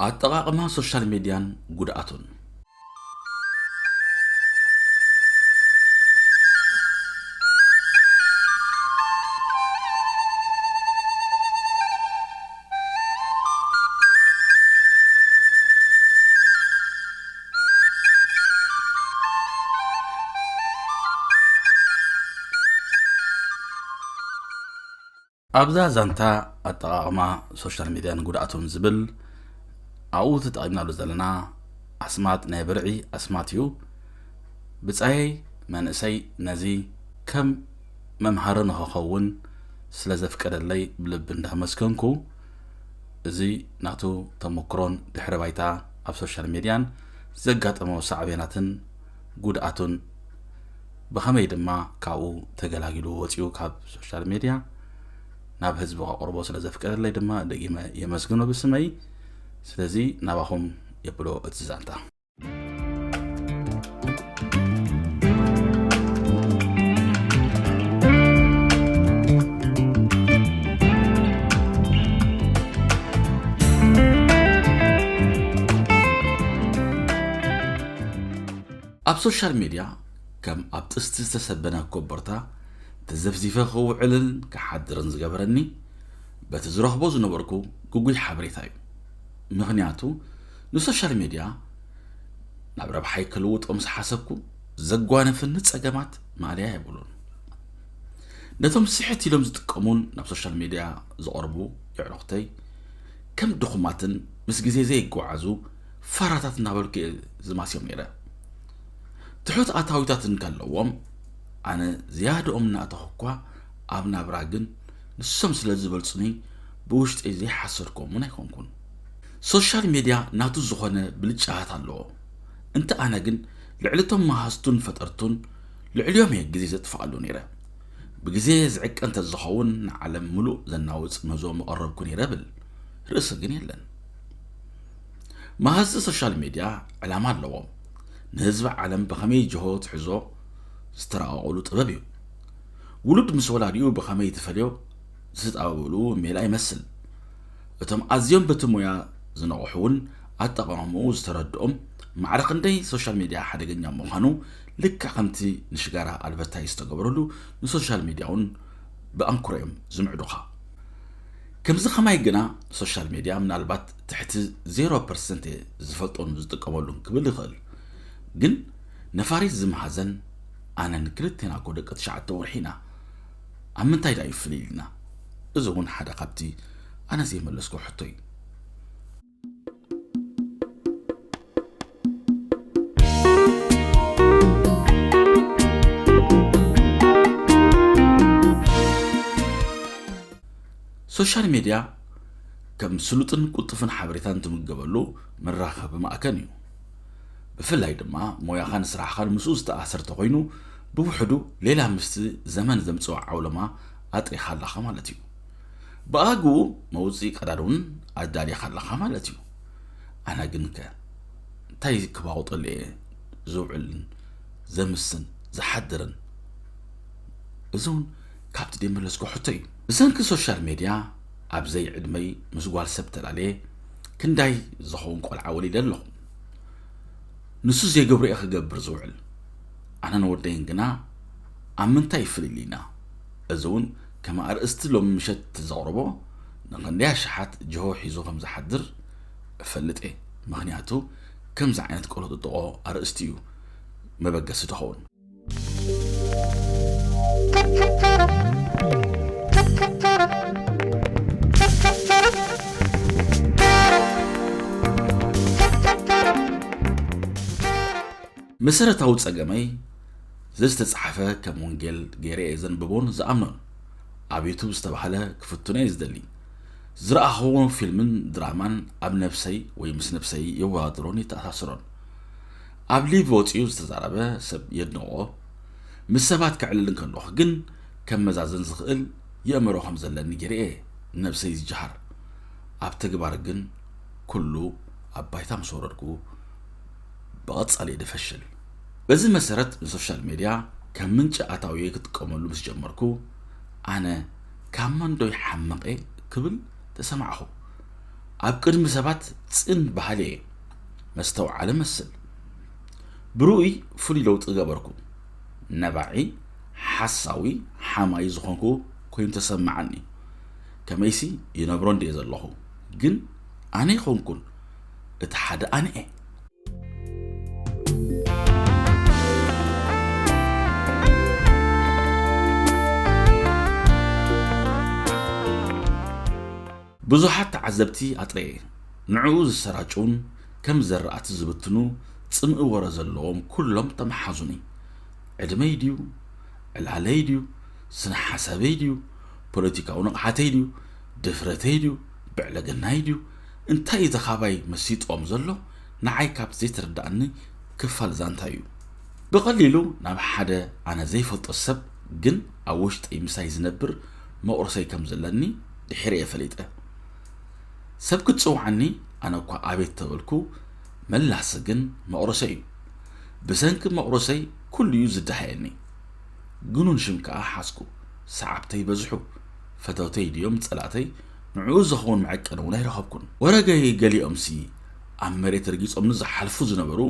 ኣጠቓቕማ ሶሻል ሜድያን ጉድኣቱን። ኣብዛ ዛንታ ኣጠቓቕማ ሶሻል ሜድያን ጉድኣቱን ዝብል ኣብኡ ተጠቒምናሉ ዘለና ኣስማት ናይ ብርዒ ኣስማት እዩ። ብጻየይ መንእሰይ ነዚ ከም መምሃሪ ንኽኸውን ስለ ዘፍቀደለይ ብልቢ እንዳመስገንኩ፣ እዚ ናቱ ተመክሮን ድሕረ ባይታ ኣብ ሶሻል ሜድያን ዘጋጠሞ ሳዕቤናትን ጉድኣቱን ብኸመይ ድማ ካብኡ ተገላጊሉ ወጺኡ ካብ ሶሻል ሜድያ ናብ ህዝቢ ከቕርቦ ስለ ዘፍቀደለይ ድማ ደጊመ የመስግኖ ብስመይ። ስለዚ ናባኹም የብሎ እቲ ዛንታ። ኣብ ሶሻል ሜድያ ከም ኣብ ጥስቲ ዝተሰበነ ኮቦርታ ተዘፍዚፈ ክውዕልን ክሓድርን ዝገበረኒ፣ በቲ ዝረኽቦ ዝነበርኩ ግጉይ ሓበሬታ እዩ። ምኽንያቱ ንሶሻል ሜድያ ናብ ረብሓይ ክልውጦ ምስ ሓሰብኩ ዘጓነፈኒ ጸገማት ማእለያ የብሉን። ነቶም ስሕት ኢሎም ዝጥቀሙን ናብ ሶሻል ሜድያ ዝቐርቡ የዕሩኽተይ ከም ድኹማትን ምስ ግዜ ዘይጓዓዙ ፋራታት እናበልኩ እየ ዝማስዮም ነይረ። ትሑት ኣታዊታት እንከለዎም፣ ኣነ ዝያድኦም እናእተኹ እኳ ኣብ ናብራ ግን ንሶም ስለ ዝበልጹኒ ብውሽጠይ ዘይሓሰድኮም እውን ኣይኮንኩን። ሶሻል ሜድያ ናቱ ዝኾነ ብልጫታት ኣለዎ። እንተ ኣነ ግን ልዕሊ እቶም መሃዝቱን ፈጠርቱን ልዕሊኦም እየ ግዜ ዘጥፍኣሉ ነይረ። ብግዜ ዝዕቀ እንተዝኸውን ንዓለም ምሉእ ዘናውጽ ምህዞ ምቐረብኩ ነይረ ብል። ርእሲ ግን የለን። መሃዝቲ ሶሻል ሜድያ ዕላማ ኣለዎም። ንህዝቢ ዓለም ብኸመይ ጅሆ ትሕዞ ዝተራቐቑሉ ጥበብ እዩ። ውሉድ ምስ ወላዲኡ ብኸመይ ትፈልዮ ዝተጣበብሉ ሜላ ይመስል። እቶም ኣዝዮም በቲ ሞያ ዝነቕሑ እውን ኣጠቓቕምኡ ዝተረድኦም ማዕረ ክንደይ ሶሻል ሜድያ ሓደገኛ ምዃኑ ልክዕ ከምቲ ንሽጋራ ኣድቨርታይዝ ዝተገበረሉ ንሶሻል ሜድያ እውን ብኣንክሮ እዮም ዝምዕዱኻ። ከምዚ ከማይ ግና ሶሻል ሜድያ ምናልባት ትሕቲ ዜሮ ፐርሰንት እየ ዝፈልጦን ዝጥቀመሉን ክብል ይኽእል። ግን ነፋሪት ዝምሃዘን ኣነን ክልቴና እኮ ደቂ ትሽዓተ ወርሒ ኢና። ኣብ ምንታይ ደኣ እዩ ፍልይ ኢልና? እዚ እውን ሓደ ካብቲ ኣነ ዘይመለስኩ ሕቶ እዩ። ሶሻል ሜድያ ከም ስሉጥን ቅልጡፍን ሓበሬታን ትምገበሉ መራኸቢ ማእከል እዩ። ብፍላይ ድማ ሞያኻን ስራሕኻን ምስኡ ዝተኣሰር ተኾይኑ፣ ብውሕዱ ሌላ ምስቲ ዘመን ዘምጽኦ ዓውለማ ኣጥሪኻ ኣለኻ ማለት እዩ። ብኣግኡ መውጽኢ ቀዳድ እውን ኣዳሊኻ ኣለኻ ማለት እዩ። ኣነ ግን ከ እንታይ ክባቑጠሉ እየ ዝውዕልን ዘምስን ዝሓድርን? እዚ እውን ካብቲ ደይመለስኩ ሕቶ እዩ። ብሰንኪ ሶሻል ሜድያ ኣብ ዘይዕድመይ ምስ ጓል ሰብ ተላለየ ክንዳይ ዝኸውን ቆልዓ ወሊደ ኣለኹ። ንሱ ዘይገብሮ እየ ክገብር ዝውዕል። ኣነን ወደይን ግና ኣብ ምንታይ ይፍልል ኢና? እዚ እውን ከም ኣርእስቲ ሎሚ ምሸት ዘቕርቦ ንኽንደይ ኣሽሓት ጅሆ ሒዙ ከም ዝሓድር እፈልጥ እየ። ምኽንያቱ ከምዚ ዓይነት ቆሎ ጥጥቖ ኣርእስቲ እዩ መበገሲ ዝኸውን። መሰረታዊ ጸገመይ ዘዝተጻሕፈ ከም ወንጌል ገይረ እየ ዘንብቦን ዝኣምኖን። ኣብ ዩቱብ ዝተባህለ ክፍትኖ እየ ዝደሊ። ዝረኣኽዎ ፊልምን ድራማን ኣብ ነብሰይ ወይ ምስ ነብሰይ የወዳድሮን የተኣሳስሮን። ኣብ ሊቭ ወጺኡ ዝተዛረበ ሰብ የድንቖ። ምስ ሰባት ከዕልል እንከለኹ ግን ከመዛዝን ዝኽእል የእምሮ ከም ዘለኒ ገይረ እየ ንነብሰይ ዝጀሃር። ኣብ ተግባር ግን ኩሉ ኣብ ባይታ ምስ ወረድኩ ብቐጻሊ እየ ድፈሽል። በዚ መሰረት ንሶሻል ሜድያ ከም ምንጪ ኣታዊ ክጥቀመሉ ምስ ጀመርኩ፣ ኣነ ካብ መን ዶ ይሓምቕ እየ ክብል ተሰማዕኹ። ኣብ ቅድሚ ሰባት ጽን በሃሊ እየ። መስተውዓሊ መስል። ብርኡይ ፍሉይ ለውጢ ገበርኩ። ነባዒ፣ ሓሳዊ፣ ሓማይ ዝኾንኩ ኮይኑ ተሰማዓኒ። ከመይሲ ይነብሮ እንድየ ዘለኹ። ግን ኣነ ኣይኮንኩን። እቲ ሓደ ኣነ እየ። ብዙሓት ተዓዘብቲ ኣጥረየ። ንዕኡ ዝሰራጭውን ከም ዘራእቲ ዝብትኑ ጽምኢ ወረ ዘለዎም ኩሎም ተመሓዙኒ። ዕድመይ ድዩ? ዕላለይ ድዩ? ስነ ሓሳበይ ድዩ? ፖለቲካዊ ንቕሓተይ ድዩ? ድፍረተይ ድዩ? ብዕለገናይ ድዩ? እንታይ እዩ ተኻባይ መሲጥዎም ዘሎ? ንዓይ ካብ ዘይተረድኣኒ ክፋል ዛንታ እዩ። ብቐሊሉ ናብ ሓደ ኣነ ዘይፈልጦ ሰብ ግን ኣብ ውሽጠይ ምሳይ ዝነብር መቑረሰይ ከም ዘለኒ ድሒረ እየ ፈሊጠ። ሰብ ክትጽውዓኒ ኣነ እኳ ኣቤት ተበልኩ፣ መላሲ ግን መቑረሰይ እዩ። ብሰንኪ መቑረሰይ ኩሉ እዩ ዝደሃየኒ። ግኑን ሽም ከኣ ሓዝኩ። ሰዓብተይ በዝሑ። ፈተውተይ ድዮም ጸላእተይ ንዕኡ ዝኸውን መዐቀኒ እውን ኣይረኸብኩን። ወረገይ ገሊኦምሲ ኣብ መሬት ረጊጾምኒ ዝሓልፉ ዝነበሩ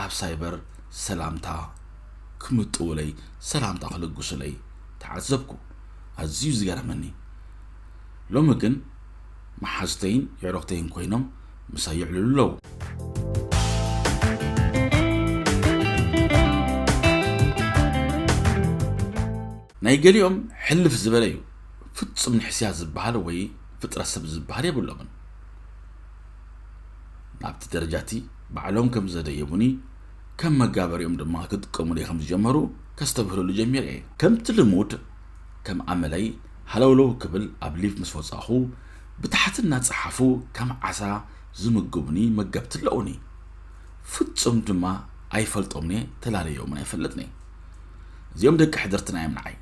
ኣብ ሳይበር ሰላምታ ክምጥውለይ፣ ሰላምታ ክልግሱለይ ተዓዘብኩ። ኣዝዩ ዝገረመኒ። ሎሚ ግን መሓዙተይን የዕሩኽተይን ኮይኖም ምሳይ ይዕልሉ ኣለዉ። ናይ ገሊኦም ሕልፍ ዝበለ እዩ። ፍጹም ንሕስያ ዝበሃል ወይ ፍጥረት ሰብ ዝበሃል የብሎምን። ናብቲ ደረጃቲ ባዕሎም ከም ዘደየቡኒ፣ ከም መጋበሪኦም ድማ ክጥቀሙለይ ከም ዝጀመሩ ከስተብህለሉ ጀሚረ እየ። ከምቲ ልሙድ፣ ከም ኣመለይ ሃለውለው ክብል ኣብ ሊቭ ምስ ወጻኹ፣ ብታሕቲ እናጸሓፉ ከም ዓሳ ዝምግቡኒ መገብቲ ኣለዉኒ። ፍጹም ድማ ኣይፈልጦምን እየ፣ ተላለየዮምን ኣይፈልጥን እየ። እዚኦም ደቂ ሕድርትና እዮም ንዓይ።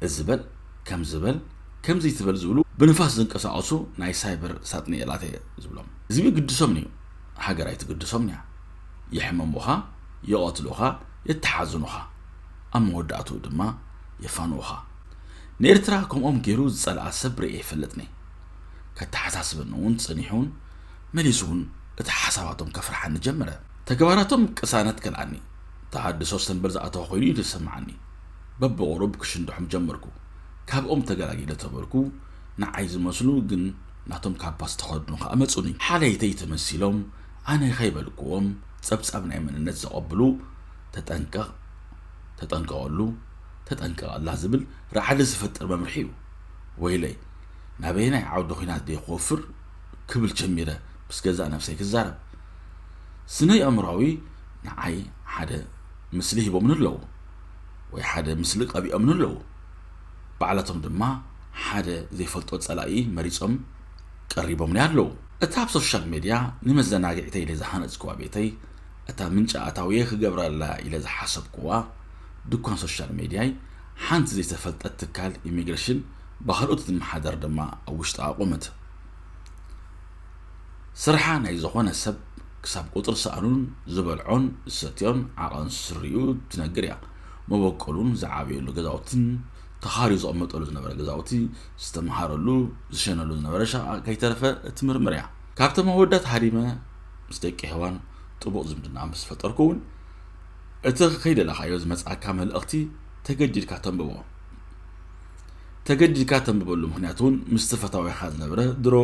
እዚ በል፣ ከምዚ በል፣ ከምዚ ትበል ዝብሉ ብንፋስ ዝንቀሳቐሱ ናይ ሳይበር ሳጥንኤላት እየ ዝብሎም። ህዝቢ ግድሶምን እዩ፣ ሃገር ኣይትግድሶምን እያ። የሕመሙኻ፣ ይቐትሉኻ፣ የተሓዝኑኻ። ኣብ መወዳእትኡ ድማ የፋንዉኻ። ንኤርትራ ከምኦም ገይሩ ዝጸልኣ ሰብ ርእየ ኣይፈልጥን እየ። ከተሓሳስበኒ እውን ጸኒሑ እውን መሊሱ እውን እቲ ሓሳባቶም ከፍርሓኒ ጀመረ። ተግባራቶም ቅሳነት ከልኣኒ። ተሃድሶ ሰንበል ዝኣተወ ኮይኑ እዩ ዝስምዓኒ። በብቑሩብ ክሽንድሖም ጀመርኩ። ካብኦም ተገላጊለ ተበልኩ። ንዓይ ዝመስሉ ግን ናቶም ካባ ዝተኸድኑ ከኣ መጹኒ። ሓለይተይ ተመሲሎም ኣነ ከይበልክዎም ጸብጻብ ናይ መንነት ዘቐብሉ፣ "ተጠንቀቕ፣ ተጠንቀቐሉ፣ ተጠንቀቐላ" ዝብል ራዕዲ ዝፈጥር መምርሒ እዩ። ወይለይ፣ ናበየናይ ዓውዲ ኲናት ድየ ክወፍር ክብል ጀሚረ ምስ ገዛእ ነፍሰይ ክዛረብ። ስነ ኣእምሮኣዊ ንዓይ ሓደ ምስሊ ሂቦምኒ ኣለዉ፣ ወይ ሓደ ምስሊ ቀቢኦምኒ ኣለዉ። ባዕላቶም ድማ ሓደ ዘይፈልጦ ጸላኢ መሪጾም ቀሪቦምኒ ኣለዉ። እታ ኣብ ሶሻል ሜድያ ንመዘናግዒተይ ኢለ ዝሃነጽክዋ ቤተይ፣ እታ ምንጪ ኣታውየ ክገብረላ ኢለ ዝሓሰብክዋ ድኳን ሶሻል ሜድያይ፣ ሓንቲ ዘይተፈልጠት ትካል ኢሚግሬሽን ብኻልኦት ትመሓደር ድማ ኣብ ውሽጣ ኣቖመት። ስርሓ ናይ ዝኾነ ሰብ ክሳብ ቁጽሪ ሰኣኑን ዝበልዖን ዝሰትዮን ዓቐን ስሪኡ ትነግር እያ። መበቆሉን ዝዓበየሉ ገዛውትን ተኻርዩ ዝቐመጠሉ ዝነበረ ገዛውቲ፣ ዝተምሃረሉ፣ ዝሸነሉ ዝነበረ ሸቓ ከይተረፈ እትምርምር እያ። ካብቶም ኣወዳት ሃዲመ ምስ ደቂ ሄዋን ጥቡቕ ዝምድና ምስ ፈጠርኩ እውን፣ እቲ ከይደለኻዮ ዝመጽኣካ መልእኽቲ ተገዲድካ ተንብቦ። ተገዲድካ ተንብበሉ ምኽንያት እውን ምስቲ ፈታዊኻ ዝነበረ ድሮ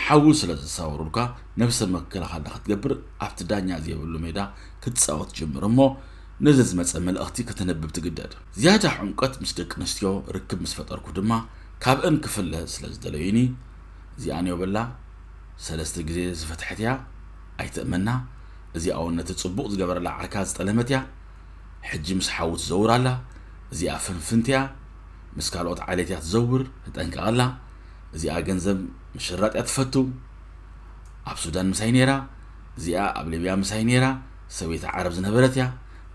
ሓዊ ስለ ዘሳወሩልካ፣ ነብሰ መከላኸሊ ክትገብር ኣብቲ ዳኛ ዘየብሉ ሜዳ ክትጻወት ጅምር እሞ፣ ነዚ ዝመጸ መልእኽቲ ከተንብብ ትግደድ። ዝያዳ ዕምቆት ምስ ደቂ ኣንስትዮ ርክብ ምስ ፈጠርኩ ድማ፣ ካብአን ክፍለ ስለ ዝደለዩኒ፣ እዚኣን ዮበላ ሰለስተ ግዜ ዝፈትሐት እያ፣ ኣይትእመና። እዚኣ እውን ነቲ ጽቡቕ ዝገበረላ ዓርካ ዝጠለመት እያ። ሕጂ ምስ ሓዊ ትዘውር ኣላ። እዚኣ ፍንፍንቲ እያ። ምስ ካልኦት ዓሌት እያ ትዘውር፣ ተጠንቀቐላ። እዚኣ ገንዘብ ምሽራጥ እያ ትፈቱ። ኣብ ሱዳን ምሳይ ነይራ፣ እዚኣ ኣብ ሊብያ ምሳይ ነይራ፣ ሰበይቲ ዓረብ ዝነበረት እያ።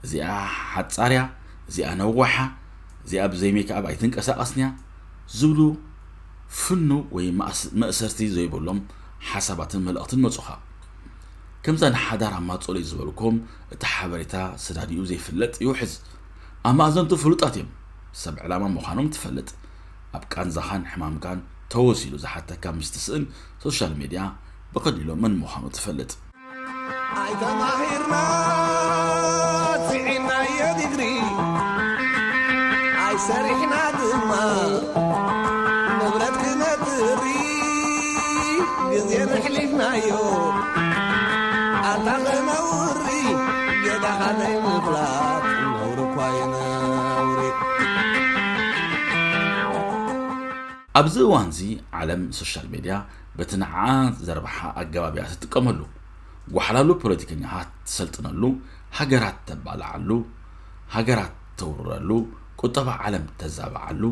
እዚኣ ሓጻር እያ፣ እዚኣ ነዋሓ፣ እዚኣ ብዘይ ሜክኣፕ ኣይትንቀሳቐስን እያ ዝብሉ ፍኑው ወይ ማእስ-፣ መእሰርቲ ዘይብሎም ሓሳባትን መልእኽትን መጹኻ። ከምዛ ንሓዳር ኣማጽኡለይ ዝበልኩም፣ እቲ ሓበሬታ ሰዳዲኡ ዘይፍለጥ ይውሕዝ። ኣማእዘንቱ ፍሉጣት እዮም። ሰብ ዕላማ ምዃኖም ትፈልጥ። ኣብ ቃንዛኻን ሕማምካን ተወሲሉ ዝሓተካ ምስ ትስእን፣ ሶሻል ሜድያ ብቐሊሉ መን ምዃኑ ትፈልጥ። ኣይተማሂርና ስዒናዮ ዲግሪ፣ ኣይሰሪሕና ድማ ንብረት ክነጥሪ፣ ግዜ ነሕሊፍናዮ ኣታ ክነውሪ፣ ጌጋኻ ዘይምፍላጥ ነውሪ እኳ እዩ ነውሪ። ኣብዚ እዋንዚ ዓለም ሶሻል ሜድያ በቲ ንዓኣ ዘርብሓ ኣገባብ እያ ትጥቀመሉ። ጓሕላሉ ፖለቲከኛታት ትሰልጥነሉ፣ ሃገራት ተባልዓሉ፣ ሃገራት ተውርረሉ፣ ቁጠባ ዓለም ተዛብዓሉ፣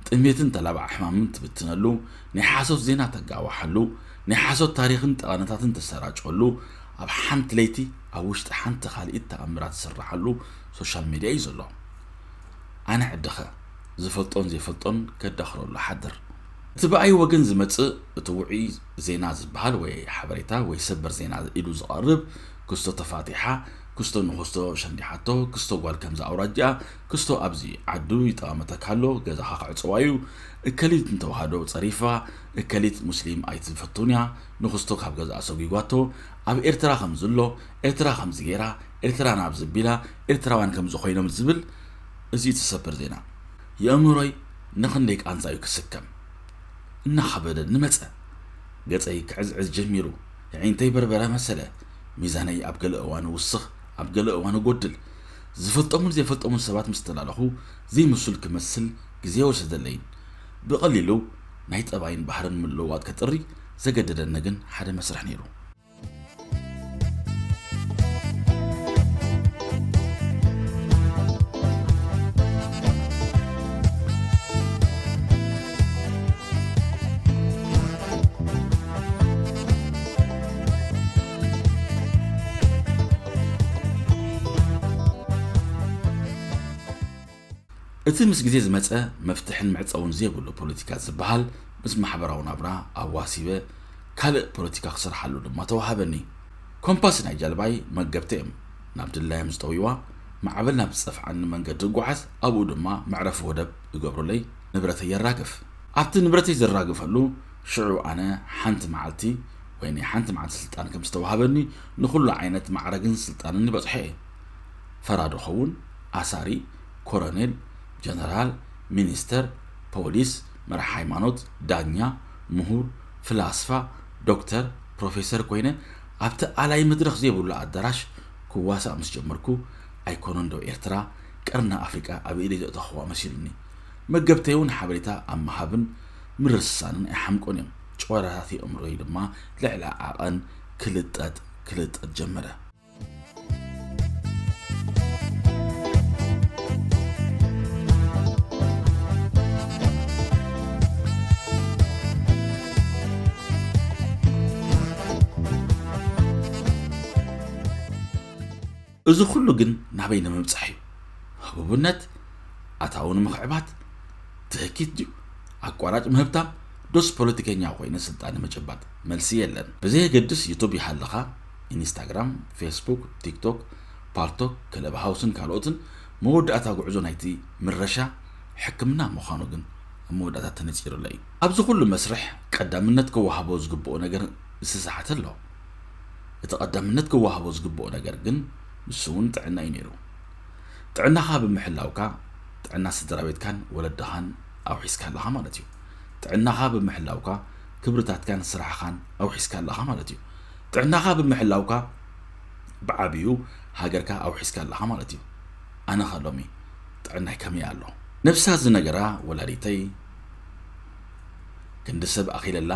ጥሜትን ተላባዒ ሕማምን ትብትነሉ፣ ናይ ሓሶት ዜና ተጋውሓሉ፣ ናይ ሓሶት ታሪኽን ጠቐነታትን ተሰራጭወሉ፣ ኣብ ሓንቲ ለይቲ ኣብ ውሽጢ ሓንቲ ካልኢት ተኣምራት ዝስርሓሉ ሶሻል ሜድያ እዩ ዘሎ። ኣነ ዕድኸ ዝፈልጦን ዘይፈልጦን ከዳኽረሉ ሓድር። እቲ ብኣይ ወገን ዝመጽእ እቲ ውዑይ ዜና ዝበሃል ወይ ሓበሬታ ወይ ሰበር ዜና ኢሉ ዝቐርብ ክስቶ ተፋቲሓ፣ ክስቶ ንኽስቶ ሸንዲሓቶ፣ ክስቶ ጓል ከምዚ ኣውራጅኣ፣ ክስቶ ኣብዚ ዓዱ ይጠቐመተካ ኣሎ፣ ገዛኻ ክዕጸዋ እዩ፣ እከሊት ንተዋህዶ ጸሪፋ፣ እከሊት ሙስሊም ኣይትፈቱን እያ፣ ንኽስቶ ካብ ገዛኣ ሰጒጓቶ፣ ኣብ ኤርትራ ከምዚ ኣሎ፣ ኤርትራ ከምዚ ገይራ፣ ኤርትራ ናብዚ ቢላ፣ ኤርትራውያን ከምዚ ኮይኖም ዝብል እዚ እቲ ሰበር ዜና። የእምሮይ ንኽንደይ ቃንዛ እዩ ክስከም? እናኸበደኒ መጸ። ገጸይ ክዕዝዕዝ ጀሚሩ። የዒንተይ በርበረ መሰለ። ሚዛነይ ኣብ ገለ እዋን እውስኽ፣ ኣብ ገለ እዋን እጎድል። ዝፈልጦምን ዘይፈልጦምን ሰባት ምስ ተላለኹ ዘይምሱል ክመስል ግዜ ኣይወሰደለይን። ብቐሊሉ ናይ ጠባይን ባህርን ምልውዋጥ ከጥሪ ዘገደደኒ ግን ሓደ መስርሕ ነይሩ። እቲ ምስ ግዜ ዝመጸ መፍትሕን መዕጸውን ዘይብሉ ፖለቲካ ዝበሃል ምስ ማሕበራዊ ናብራ ኣዋሲበ ካልእ ፖለቲካ ክሰርሓሉ ድማ ተዋሃበኒ። ኮምፓስ ናይ ጃልባይ መገብተ እዮም። ናብ ድላዮም ዝጠውይዋ፣ ማዕበል ናብ ዝጸፍዓኒ መንገዲ እጓዓዝ፣ ኣብኡ ድማ መዕረፊ ወደብ ይገብሩለይ፣ ንብረተይ የራግፍ። ኣብቲ ንብረተይ ዘራግፈሉ ሽዑ ኣነ ሓንቲ መዓልቲ ወይ ናይ ሓንቲ መዓልቲ ስልጣን ከም ዝተዋሃበኒ ንኹሉ ዓይነት ማዕረግን ስልጣንን ይበጽሖ እየ። ፈራዲ ኸውን፣ ኣሳሪ፣ ኮረኔል፣ ጀነራል፣ ሚኒስተር፣ ፖሊስ፣ መራሕ ሃይማኖት፣ ዳኛ፣ ምሁር፣ ፍላስፋ፣ ዶክተር፣ ፕሮፌሰር ኮይነ ኣብቲ ኣላይ መድረኽ ዘይብሉ ኣዳራሽ ክዋሳእ ምስ ጀመርኩ ኣይኮነን ዶ ኤርትራ ቀርኒ ኣፍሪቃ ኣብ ኢደይ ዘእተኽዋ መሲሉኒ። መገብተይ እውን ሓበሬታ ኣብ ምሃብን ምርስሳንን ኣይሓምቁን እዮም። ጭወዳታት የእምሮይ ድማ ልዕሊ ዓቐን ክልጠጥ ክልጠጥ ጀመረ። እዚ ኩሉ ግን ናበይ ንምብጻሕ እዩ? ህቡብነት? ኣታዊ ንምኽዕባት? ትህኪት ድዩ? ኣቋራጭ ምህብታም? ዶስ ፖለቲከኛ ኮይነ ስልጣን ንምጭባጥ? መልሲ የለን። ብዘየገድስ ዩቱብ ይሃልኻ፣ ኢንስታግራም፣ ፌስቡክ፣ ቲክቶክ፣ ፓልቶክ፣ ክለብ ሃውስን ካልኦትን መወዳእታ ጉዕዞ ናይቲ ምረሻ ሕክምና ምዃኑ ግን ኣብ መወዳእታ ተነጺሩለይ። ኣብዚ ኩሉ መስርሕ ቀዳምነት ክወሃቦ ዝግብኦ ነገር ዝተሰሓተ ኣሎ። እቲ ቀዳምነት ክወሃቦ ዝግብኦ ነገር ግን ንሱ እውን ጥዕና እዩ ነይሩ። ጥዕናኻ ብምሕላውካ ጥዕና ስድራ ቤትካን ወለድኻን ኣውሒስካ ኣለኻ ማለት እዩ። ጥዕናኻ ብምሕላውካ ክብርታትካን ስራሕኻን ኣውሒስካ ኣለኻ ማለት እዩ። ጥዕናኻ ብምሕላውካ ብዓብዩ ሃገርካ ኣውሒስካ ኣለኻ ማለት እዩ። ኣነኸ ሎሚ ጥዕናይ ከመይ ኣሎ? ነብሳ ዝነገራ ወላዲተይ ክንዲ ሰብ ኣኺለላ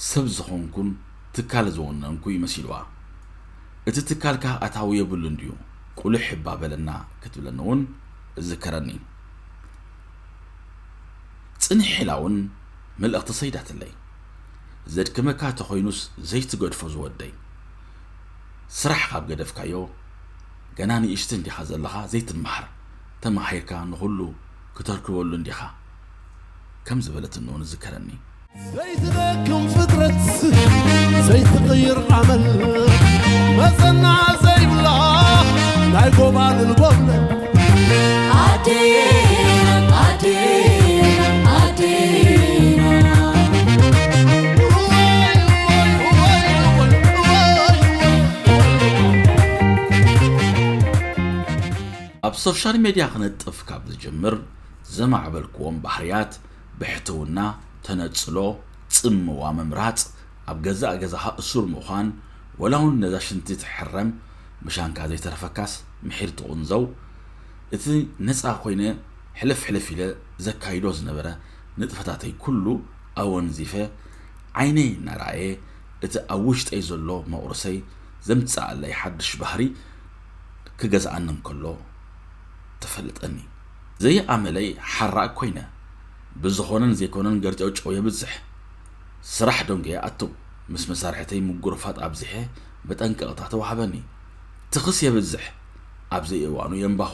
ሰብ ዝኾንኩን ትካል ዝወነንኩ ይመሲልዋ። እቲ ትካልካ ኣታዊ የብሉን ድዩ? ቁልሕ እባ በለና ክትብለኒ እውን እዝከረኒ። ጽንሕ ኢላ እውን መልእኽቲ ሰይዳትለይ። ዘድክመካ ተኾይኑስ ዘይትገድፎ ዝወደይ። ስራሕ ካብ ገደፍካዮ ገና ንእሽቲ እንዲኻ ዘለኻ ዘይትመሃር። ተማሂርካ ንኹሉ ክተርክበሉ እንዲኻ። ከም ዝበለትኒ እውን እዝከረኒ። ዘይትደክም ፍጥረት ዘይትቕይር ኣመል መጸና ዘይብላ ናይ ጎባልል ጎብለ ኣዴና ኣዴና ኣዴና ኣብ ሶሻል ሜድያ ክነጥፍ ካብ ዝጅምር፣ ዘማዕበልክዎም ባህርያት፣ ብሕትውና፣ ተነጽሎ፣ ጽምዋ ምምራጽ፣ ኣብ ገዛእ ገዛኻ እሱር ምዃን፣ ወላ እውን ነዛ ሽንቲ ትሕረም ምሻንካ ዘይተረፈካስ ምሒር ትቑንዘው፣ እቲ ነጻ ኮይነ ሕልፍ ሕልፍ ኢለ ዘካይዶ ዝነበረ ንጥፈታተይ ኩሉ ኣወንዚፈ፣ ዓይነይ እናረኣየ እቲ ኣብ ውሽጠይ ዘሎ መቑርስይ ዘምጽኣለይ ሓድሽ ባህሪ ክገዝኣኒ እንከሎ ተፈለጠኒ። ዘይኣመለይ ሓራእ ኮይነ፣ ብዝኾነን ዘይኮነን ገርጨውጨው የብዝሕ። ስራሕ ደንጎየ ኣቱ፣ ምስ መሳርሕተይ ምጉርፋጥ ኣብዚሐ መጠንቀቕታ ተዋህበኒ። ትኽስ የብዝሕ፣ ኣብ ዘይእዋኑ የንባኹ።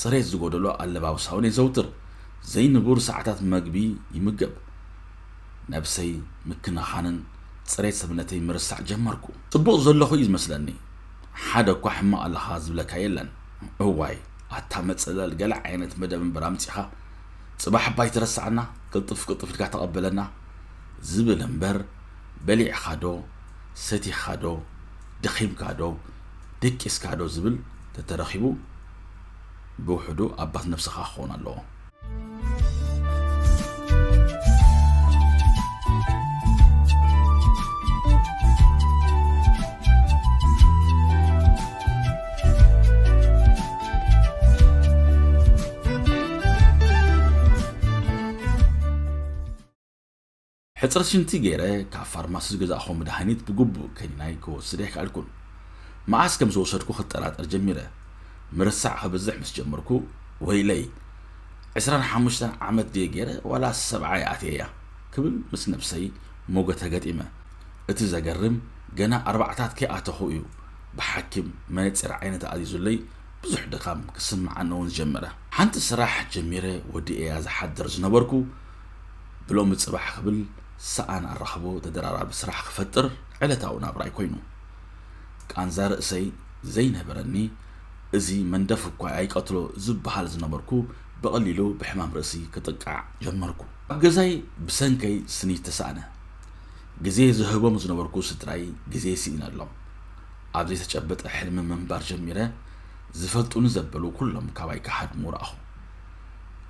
ጽሬት ዝጎደሎ ኣለባብሳ እውን የዘውትር። ዘይንቡር ሰዓታት መግቢ ይምገብ። ነብሰይ ምክንኻንን ጽሬት ሰብነተይ ምርሳዕ ጀመርኩ። ጽቡቕ ዘለኹ እዩ ዝመስለኒ። ሓደ እኳ ሕማቕ ኣለኻ ዝብለካ የለን። እዋይ፣ ኣታ መጸለል ገለ ዓይነት መደብ እምበር ኣምጺኻ። ጽባሕ እባ ኣይትረስዓና፣ ቅልጥፍ ቅልጥፍ ኢልካ ተቐበለና ዝብል እምበር፣ በሊዕኻ ዶ፣ ሰቲኻ ዶ፣ ደኺምካ ዶ፣ ደቂስካ ዶ ዝብል ተተረኺቡ፣ ብውሕዱ ኣባት ነብስኻ ክኸውን ኣለዎ። ሕጽረት ሽንቲ ገይረ ካብ ፋርማሲ ዝገዛእኹዎ መድሃኒት ብግቡእ ከኒናይ ክወስድ ኣይከኣልኩን። መዓስ ከም ዝወሰድኩ ክጠራጠር ጀሚረ። ምርሳዕ ክበዝሕ ምስ ጀመርኩ፣ ወይለይ፣ ዕስራን ሓሙሽተን ዓመት ድየ ገይረ ዋላ ሰብዓ እየ ኣትየያ? ክብል ምስ ነብሰይ ሞገተ ገጢመ። እቲ ዘገርም፣ ገና ኣርባዕታት ከይኣተኹ እዩ ብሓኪም መነጽር ዓይኒ ተኣዚዙለይ ብዙሕ ድኻም ክስምዓኒ እውን ዝጀመረ። ሓንቲ ስራሕ ጀሚረ ወዲኤያ ዝሓድር ዝነበርኩ፣ ብሎሚ ጽባሕ ክብል ሰኣን ኣራኽቦ ተደራራቢ ስራሕ ክፈጥር ዕለታዊ ናብራይ ኮይኑ። ቃንዛ ርእሰይ ዘይነበረኒ፣ እዚ መንደፍ እኳ ኣይቀትሎ ዝበሃል ዝነበርኩ፣ ብቐሊሉ ብሕማም ርእሲ ክጥቃዕ ጀመርኩ። ኣብ ገዛይ ብሰንከይ ስኒት ተሳእነ። ግዜ ዝህቦም ዝነበርኩ ስድራይ ግዜ ስኢነሎም። ኣብ ዘይተጨበጠ ሕልሚ ምንባር ጀሚረ፣ ዝፈልጡኒ ዘበሉ ኩሎም ካባይ ክሃድሙ ረኣኹ።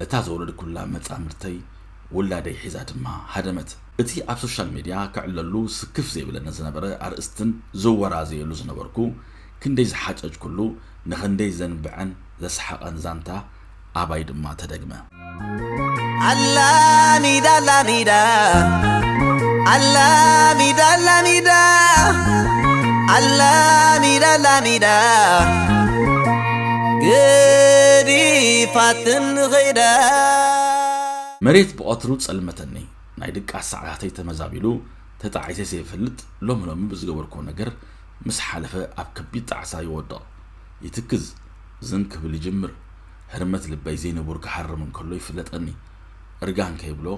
እታ ዝወለድኩላ መጻምድተይ ውላደይ ሒዛ ድማ ሃደመት። እቲ ኣብ ሶሻል ሜድያ ክዕለሉ ስክፍ ዘይብለኒ ዝነበረ ኣርእስትን ዝወራዘየሉ ዝነበርኩ ክንደይ ዝሓጨጭኩሉ ንኽንደይ ዘንብዐን ዘስሓቐን ዛንታ ኣባይ ድማ ተደግመ። ኣላሚዳ ኣላሚዳ ኣላሚዳ ኣላሚዳ ኣላሚዳ ኣላሚዳ ገዲፋትን ኸይዳ። መሬት ብቐትሩ ጸልመተኒ። ናይ ድቃስ ሰዓታተይ ተመዛቢሉ ተጣዒሰ ዘይፈልጥ ሎሚ ሎሚ ብዝገበርክዎ ነገር ምስ ሓለፈ ኣብ ከቢድ ጣዕሳ ይወድቕ። ይትክዝ፣ ዝን ክብል ይጅምር። ህርመት ልበይ ዘይንቡር ክሃርም እንከሎ ይፍለጠኒ። እርጋን ከይብሎ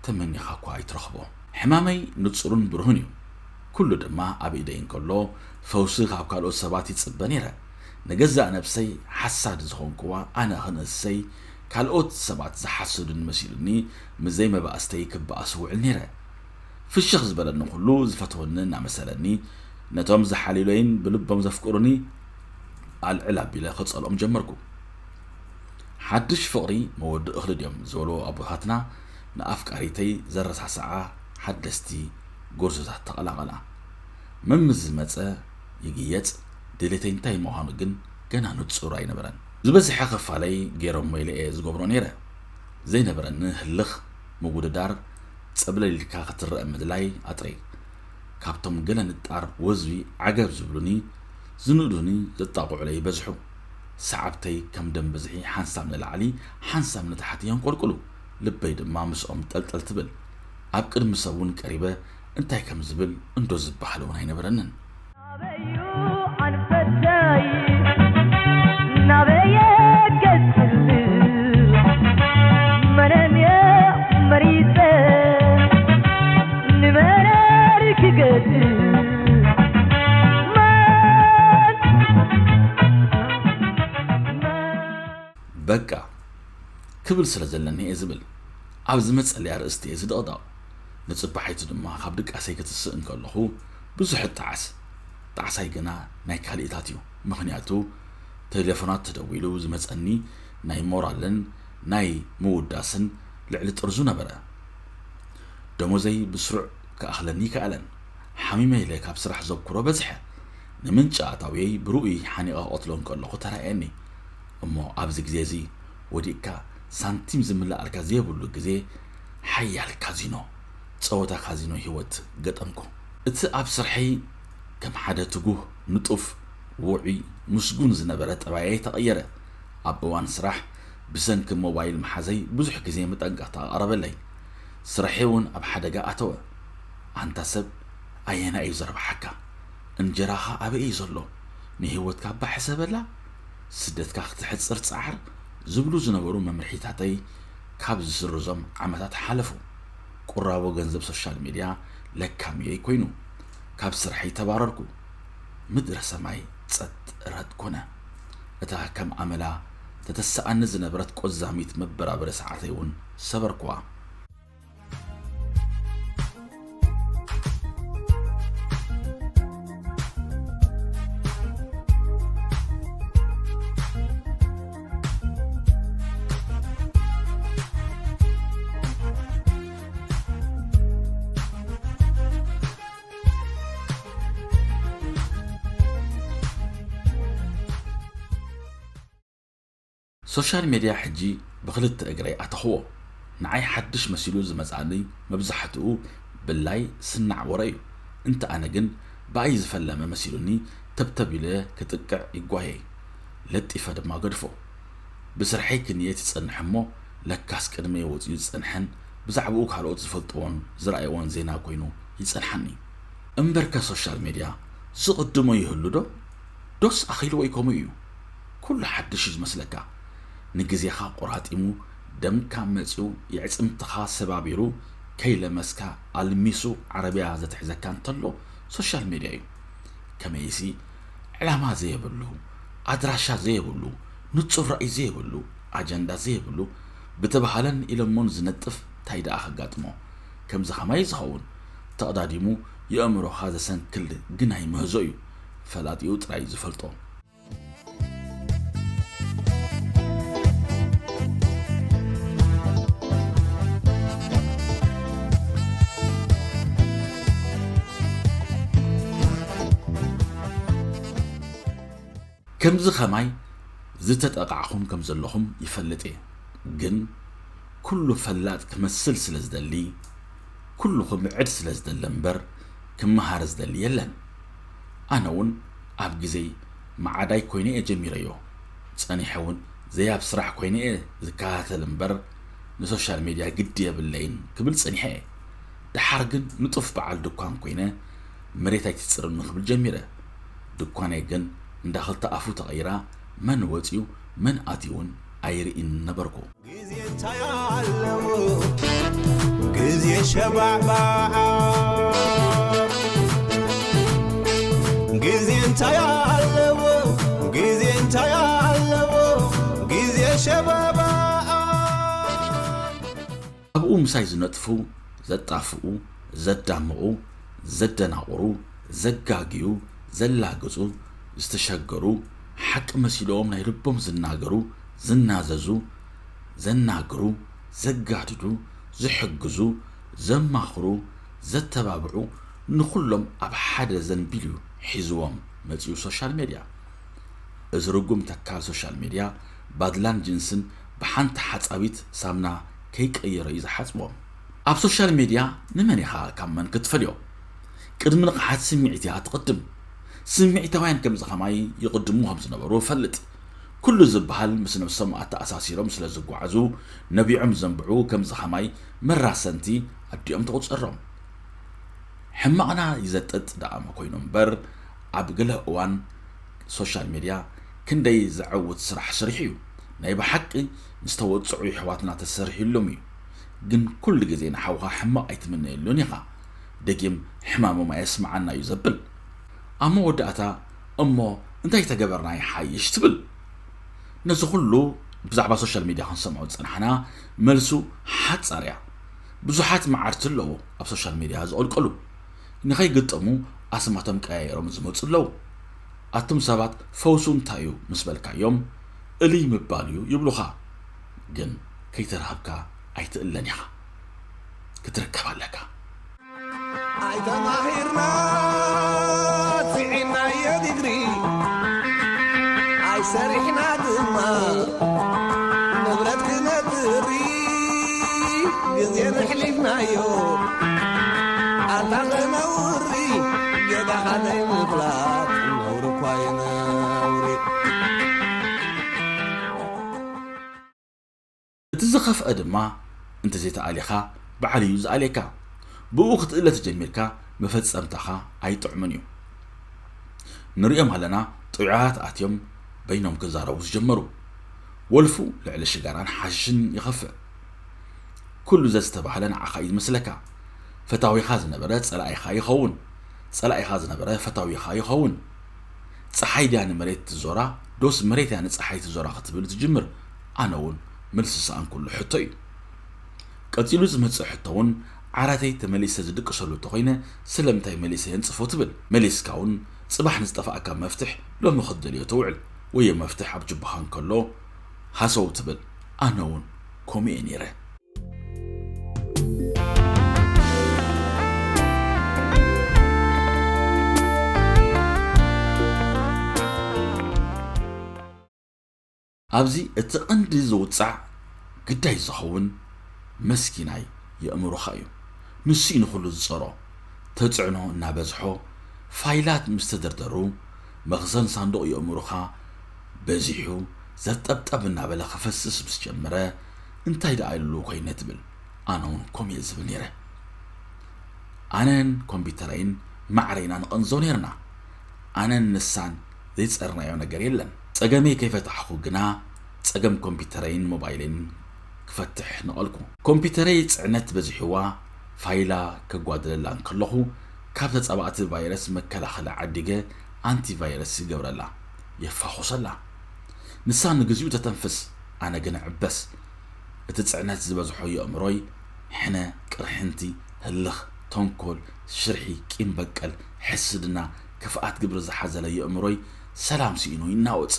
ተመኒኻ እኳ ኣይትረኽቦ። ሕማመይ ንጹርን ብሩህን እዩ። ኩሉ ድማ ኣብ ኢደይ እንከሎ ፈውሲ ካብ ካልኦት ሰባት ይጽበ ነይረ። ንገዛእ ነብሰይ ሓሳድ ዝኾንክዋ ኣነ ክንእሰይ ካልኦት ሰባት ዝሓስዱን መሲሉኒ ምስ ዘይመባእስተይ ክበኣስ ውዕል ነይረ። ፍሽኽ ዝበለኒ ኩሉ ዝፈትወኒ እናመሰለኒ ነቶም ዝሓልዩለይን ብልቦም ዘፍቅሩኒ ኣልዕል ኣቢለ ክጸልኦም ጀመርኩ። ሓድሽ ፍቕሪ መወዲ እኽሊ ድዮም ዝበሉ ኣቦታትና ንኣፍቃሪተይ ዘረሳስዓ ሓደስቲ ጎርዞታት ተቐላቐላ። መምስ ዝመጸ ይግየጽ፣ ድሌተይ እንታይ ምዃኑ ግን ገና ንጹር ኣይነበረን። ዝበዝሐ ክፋለይ ገይሮሞ ኢለ እየ ዝገብሮ ነይረ። ዘይነበረኒ ህልኽ፣ ምውድዳር፣ ጸብለል ኢልካ ክትረአ ምድላይ ኣጥረይ። ካብቶም ገለ ንጣር ወዝቢ ዓገብ ዝብሉኒ፣ ዝንእዱኒ፣ ዘጣቕዑለይ ይበዝሑ። ሰዓብተይ ከም ደም ብዝሒ ሓንሳብ ንላዕሊ ሓንሳብ ንታሕቲ የንቆልቁሉ። ልበይ ድማ ምስኦም ጠልጠል ትብል። ኣብ ቅድሚ ሰብ እውን ቀሪበ እንታይ ከም ዝብል እንዶ ዝበሃል እውን ኣይነበረንን። ናበዩ ኣንፈተይ ናበየ ገጽል መነን መሪጸ ንመነር ክገጽል መን በቃ ክብል ስለ ዘለኒ እየ ዝብል። ኣብ ዝመጸለይ ኣርእስቲ እየ ዝድቕደቕ። ንጽባሒቱ ድማ ካብ ድቃሰይ ክትስእ እንከለኹ ብዙሕ እጣዓስ። ጣዕሳይ ግና ናይ ካልእታት እዩ። ምኽንያቱ ቴሌፎናት ተደዊሉ ዝመጸኒ ናይ ሞራልን ናይ ምውዳስን ልዕሊ ጥርዙ ነበረ። ደሞዘይ ብስሩዕ ክኣኽለኒ ይከኣለን። ሓሚመ ኢለ ካብ ስራሕ ዘብኩሮ በዝሐ። ንምንጪ ኣታውየይ ብርኡይ ሓኒቐ ክቐትሎ እንከለኹ ተራእየኒ። እሞ ኣብዚ ግዜ እዚ ወዲቕካ ሳንቲም ዝምልኣልካ ዘይብሉ ግዜ ሓያል ካዚኖ፣ ጸወታ ካዚኖ ህይወት ገጠምኩ። እቲ ኣብ ስርሐይ ከም ሓደ ትጉህ፣ ንጡፍ፣ ውዑይ፣ ምስጉን ዝነበረ ጠባየይ ተቐየረ። ኣብ እዋን ስራሕ ብሰንኪ ሞባይል ምሓዘይ ብዙሕ ግዜ መጠንቀቕታ ቀረበለይ። ስርሐይ እውን ኣብ ሓደጋ ኣተወ። ኣንታ ሰብ፣ ኣየናይ እዩ ዘርብሓካ? እንጀራኻ ኣበይ እዩ ዘሎ? ንህይወትካ እባ ሕሰበላ። ስደትካ ክትሕጽር ጸዓር ዝብሉ ዝነበሩ መምርሒታተይ ካብ ዝስርዞም ዓመታት ሓለፉ። ቁራቦ ገንዘብ ሶሻል ሜድያ ለካምየይ ኮይኑ። ካብ ስርሐይ ተባረርኩ። ምድረ ሰማይ ጸጥ ረጥ ኮነ። እታ ከም ኣመላ ተተስኣኒ ዝነበረት ቆዛሚት መበራበሪ ሰዓተይ እውን ሰበርኩዋ። ሶሻል ሜድያ ሕጂ ብኽልተ እግረይ ኣተኽዎ። ንዓይ ሓድሽ መሲሉ ዝመጽኣኒ መብዛሕትኡ ብላይ ስናዕ ወረ እዩ። እንተ ኣነ ግን ብኣይ ዝፈለመ መሲሉኒ ተብተብ ኢለ ክጥቅዕ ይጓየይ። ለጢፈ ድማ ገድፎ። ብስርሐይ ክንየት ይጸንሕ እሞ ለካስ ቅድመይ ወጺኡ ዝጸንሐን ብዛዕባኡ ካልኦት ዝፈልጥዎን ዝረኣይዎን ዜና ኮይኑ ይጸንሓኒ። እምበርከ ሶሻል ሜድያ ዝቕድሞ ይህሉ ዶ? ዶስ ኣኺልዎ እዩ ከምኡ እዩ? ኩሉ ሓድሽ እዩ ዝመስለካ። ንግዜኻ ቆራጢሙ፣ ደምካ መጺኡ፣ የዕጽምትኻ ሰባቢሩ፣ ከይለመስካ ኣልሚሱ ዓረብያ ዘትሕዘካ እንተሎ ሶሻል ሜድያ እዩ። ከመይሲ ዕላማ ዘየብሉ፣ ኣድራሻ ዘየብሉ፣ ንጹር ራእይ ዘየብሉ፣ ኣጀንዳ ዘየብሉ፣ ብተባህለን ኢሎሞን ዝነጥፍ ታይ ደኣ ከጋጥሞ? ከምዚ ኸማይ ዝኸውን ተቐዳዲሙ የእምሮኻ ዘሰንክል ግናይ ምህዞ እዩ። ፈላጢኡ ጥራይ ዝፈልጦ። ከምዚ ኸማይ ዝተጠቓዕኹም ከም ዘለኹም ይፈልጥ እየ። ግን ኩሉ ፈላጥ ክመስል ስለ ዝደሊ፣ ኩሉ ክምዕድ ስለ ዝደለ እምበር ክመሃር ዝደሊ የለን። ኣነ እውን ኣብ ግዜይ መዓዳይ ኮይነ እየ ጀሚረዮ። ጸኒሐ እውን ዘይ ኣብ ስራሕ ኮይነ እየ ዝከታተል እምበር ንሶሻል ሜድያ ግዲ የብለይን ክብል ጸኒሐ እየ። ደሓር ግን ንጡፍ በዓል ድኳን ኮይነ መሬት ኣይትጽርኒ ክብል ጀሚረ። ድኳነይ ግን እንዳ ክልተ ኣፉ ተቐይራ መን ወጺኡ መን ኣትዩ እውን ኣይርእይን ነበርኩ። ግዜ እንታይ ኣለዎ? ግዜ ሸባዕባዓ። ግዜ እንታይ ኣለዎ? ግዜ እንታይ ኣለዎ? ግዜ ሸባብዓ። ኣብኡ ምሳይ ዝነጥፉ፣ ዘጣፍኡ፣ ዘዳምቑ፣ ዘደናቑሩ፣ ዘጋግዩ፣ ዘላግጹ፣ ዝተሸገሩ፣ ሓቂ መሲልዎም ናይ ልቦም ዝናገሩ፣ ዝናዘዙ፣ ዘናግሩ፣ ዘጋድዱ፣ ዝሕግዙ፣ ዘማኽሩ፣ ዘተባብዑ፣ ንኹሎም ኣብ ሓደ ዘንቢል እዩ ሒዝዎም መጺኡ ሶሻል ሜድያ። እዚ ርጉም ተካል ሶሻል ሜድያ ባድላን ጅንስን ብሓንቲ ሓጻቢት ሳምና ከይቀየረ እዩ ዝሓጽቦም። ኣብ ሶሻል ሜድያ ንመን ኢኻ ካብ መን ክትፈልዮ? ቅድሚ ንቕሓት ስምዒት እያ ትቕድም። ስምዒታውያን ከምዚ ኸማይ ይቕድሙ ከም ዝነበሩ እፈልጥ። ኩሉ ዝበሃል ምስ ነብሶም ኣተኣሳሲሮም ስለ ዝጓዓዙ ነቢዖም ዘንብዑ ከምዚ ኸማይ መራሰንቲ ኣዲኦም ትቑጸሮም። ሕማቕና ይዘጥጥ ደኣ መኮይኑ እምበር ኣብ ገለ እዋን ሶሻል ሜድያ ክንደይ ዘዐውት ስራሕ ሰሪሑ እዩ። ናይ ብሓቂ ምስ ተወጽዑ የሕዋትና ተሰሪሕሎም እዩ። ግን ኩሉ ግዜ ንሓውኻ ሕማቕ ኣይትምነየሉን ኢኻ። ደጊም ሕማሞም ኣየስምዓና እዩ ዘብል። ኣብ መወዳእታ እሞ እንታይ ተገበርና ይሓይሽ ትብል። ነዚ ኩሉ ብዛዕባ ሶሻል ሜድያ ክንሰምዖ ዝጸናሕና መልሱ ሓጻር እያ። ብዙሓት መዓርቲ ኣለዉ ኣብ ሶሻል ሜድያ ዝቐልቀሉ። ንኸይግጠሙ ኣስማቶም ቀያየሮም ዝመጹ ኣለዉ። ኣቱም ሰባት ፈውሱ እንታይ እዩ ምስ በልካዮም፣ እልይ ምባል እዩ ይብሉኻ። ግን ከይተረኸብካ ኣይትእለን ኢኻ። ክትርከብ ኣለካ። ኣይተማሂርና፣ ስዒናዮ ዲግሪ፣ ኣይሰሪሕና ድማ ንብረት ክነጥሪ፣ ግዜ ነሕሊፍናዮ ኣታ ክነውሪ፣ ጌጋኻ ዘይምፍላጥ ነውሪ እኳ እዩ ነውሪ። እቲ ዝኸፍአ ድማ እንተዘይተኣሊኻ ባዕሉ እዩ ዝኣልየካ። ብኡ ክትእለ ተጀሚርካ መፈጸምታኻ ኣይጥዕሙን እዩ። ንሪኦም ኣለና፣ ጥዑያት ኣትዮም በይኖም ክዛረቡ ዝጀመሩ። ወልፉ ልዕሊ ሽጋራን ሓሽሽን ይኸፍእ። ኩሉ ዘዝተባህለ ንዓኻ እዩ ዝመስለካ። ፈታዊኻ ዝነበረ ጸላኢኻ ይኸውን። ጸላኢኻ ዝነበረ ፈታዊኻ ይኸውን። ጸሓይ ድያ ንመሬት ትዞራ ዶስ መሬት እያ ንጸሓይ ትዞራ ክትብል ትጅምር። ኣነ እውን መልሲ ሰኣንኩሉ ሕቶ እዩ። ቀጺሉ ዝመጽእ ሕቶ እውን ዓራተይ ተመሊሰ ዝድቅሰሉ እንተኾይነ ስለምንታይ መሊሰ የንጽፎ ትብል። መሊስካ እውን ጽባሕ ንዝጠፋእካ መፍትሕ ሎሚ ክትደልዮ ተውዕል። ወዮ መፍትሕ ኣብ ጅባኻ እንከሎ ሃሰው ትብል። ኣነ እውን ከምኡ እየ ነይረ። ኣብዚ እቲ ቀንዲ ዝውጻዕ ግዳይ ዝኸውን መስኪናይ የእምሮኻ እዩ። ንሱ እዩ ንኹሉ ዝጸሮ። ተጽዕኖ እናበዝሖ ፋይላት ምስ ተደርደሩ መኽዘን ሳንዱቕ የእምሮኻ በዚሑ ዘርጠብጠብ እናበለ ክፈስስ ምስ ጀመረ እንታይ ደኣ ኢሉ ኮይነ ትብል። ኣነ እውን ከምኡ እየ ዝብል ነይረ። ኣነን ኮምፒውተረይን ማዕረ ኢና ንቐንዞ ነይርና። ኣነን ንሳን ዘይጸርናዮ ነገር የለን። ጸገመይ ከይፈታሕኩ ግና ጸገም ኮምፒውተረይን ሞባይለይን ክፈትሕ ነቐልኩ። ኮምፒውተረይ ጽዕነት በዚሕዋ ፋይላ ከጓድለላ እንከለኹ ካብ ተጻባእቲ ቫይረስ መከላኸሊ ዓዲገ ኣንቲ ቫይረስ ይገብረላ፣ የፋኹሰላ። ንሳ ንግዚኡ ተተንፍስ፣ ኣነ ግን እዕበስ። እቲ ጽዕነት ዝበዝሖ የእምሮይ ሕነ፣ ቅርሕንቲ፣ ህልኽ፣ ተንኮል፣ ሽርሒ፣ ቂም በቀል፣ ሕስድና፣ ክፍኣት ግብሪ ዝሓዘለ የእምሮይ ሰላም ስኢኑ ይናወጽ።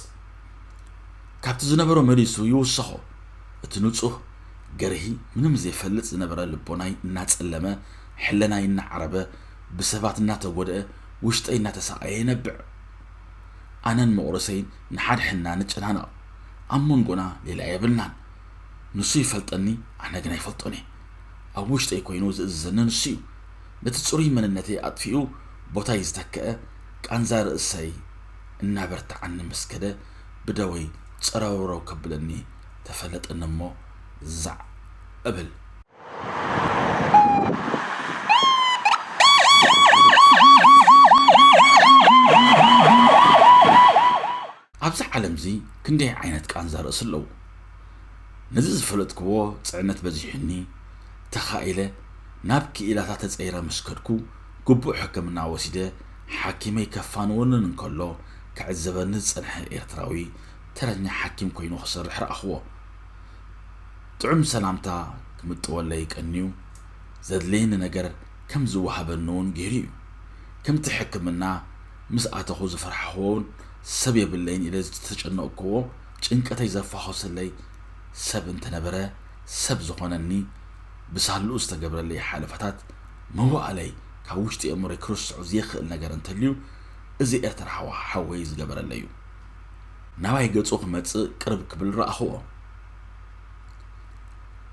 ካብቲ ዝነበሮ መሊሱ ይውሰኾ። እቲ ንጹህ ገርሂ ምንም ዘይፈልጥ ዝነበረ ልቦናይ እናጸለመ፣ ሕለናይ እናዓረበ፣ ብሰባት እናተጎድአ፣ ውሽጠይ እናተሳቐየ ይነብዕ። ኣነን መቑረሰይን ንሓድሕድና ንጨናነቕ። ኣብ መንጎና ሌላ የብልናን። ንሱ ይፈልጠኒ፣ ኣነ ግን ኣይፈልጦን እየ። ኣብ ውሽጠይ ኮይኑ ዝእዝዘኒ ንሱ እዩ። ነቲ ጽሩይ መንነተይ ኣጥፊኡ ቦታይ ዝተክአ ቃንዛ ርእሰይ እናበርትዓኒ ምስ ከደ ብደወይ ጸረውረው ከብለኒ ተፈለጠኒ እሞ ዛዕ እብል። ኣብዚ ዓለምዚ ክንደይ ዓይነት ቃንዛ ርእሲ ኣለዉ። ነዚ ዝፈለጥክዎ ጽዕነት በዚሑኒ ተኻኢለ ናብ ክኢላታት ተጸይረ ምስ ከድኩ ግቡእ ሕክምና ወሲደ ሓኪመይ ከፋንወንን እንከሎ ክዕዘበኒ ዝጸንሐ ኤርትራዊ ተረኛ ሓኪም ኮይኑ ክሰርሕ ረኣኽዎ። ጥዑም ሰላምታ ክምጥወለይ ቀንዩ ዘድልየኒ ነገር ከም ዝወሃበኒ እውን ገይሩ እዩ። ከምቲ ሕክምና ምስ ኣተኹ ዝፈርሓኽዎ እውን ሰብ የብለይን ኢለ ዝተጨነቕክዎ ጭንቀተይ ዘፋኾሰለይ ሰብ እንተነበረ ሰብ ዝኾነኒ ብሳልኡ ዝተገብረለይ ሓለፋታት መዋእለይ ካብ ውሽጢ ኣእምሮይ ክርስዖ ዘይኽእል ነገር እንተልዩ እዚ ኤርትራ ሓዋ ሓወይ ዝገበረለይ እዩ። ናባይ ገጹ ክመጽእ ቅርብ ክብል ረኣኽዎ።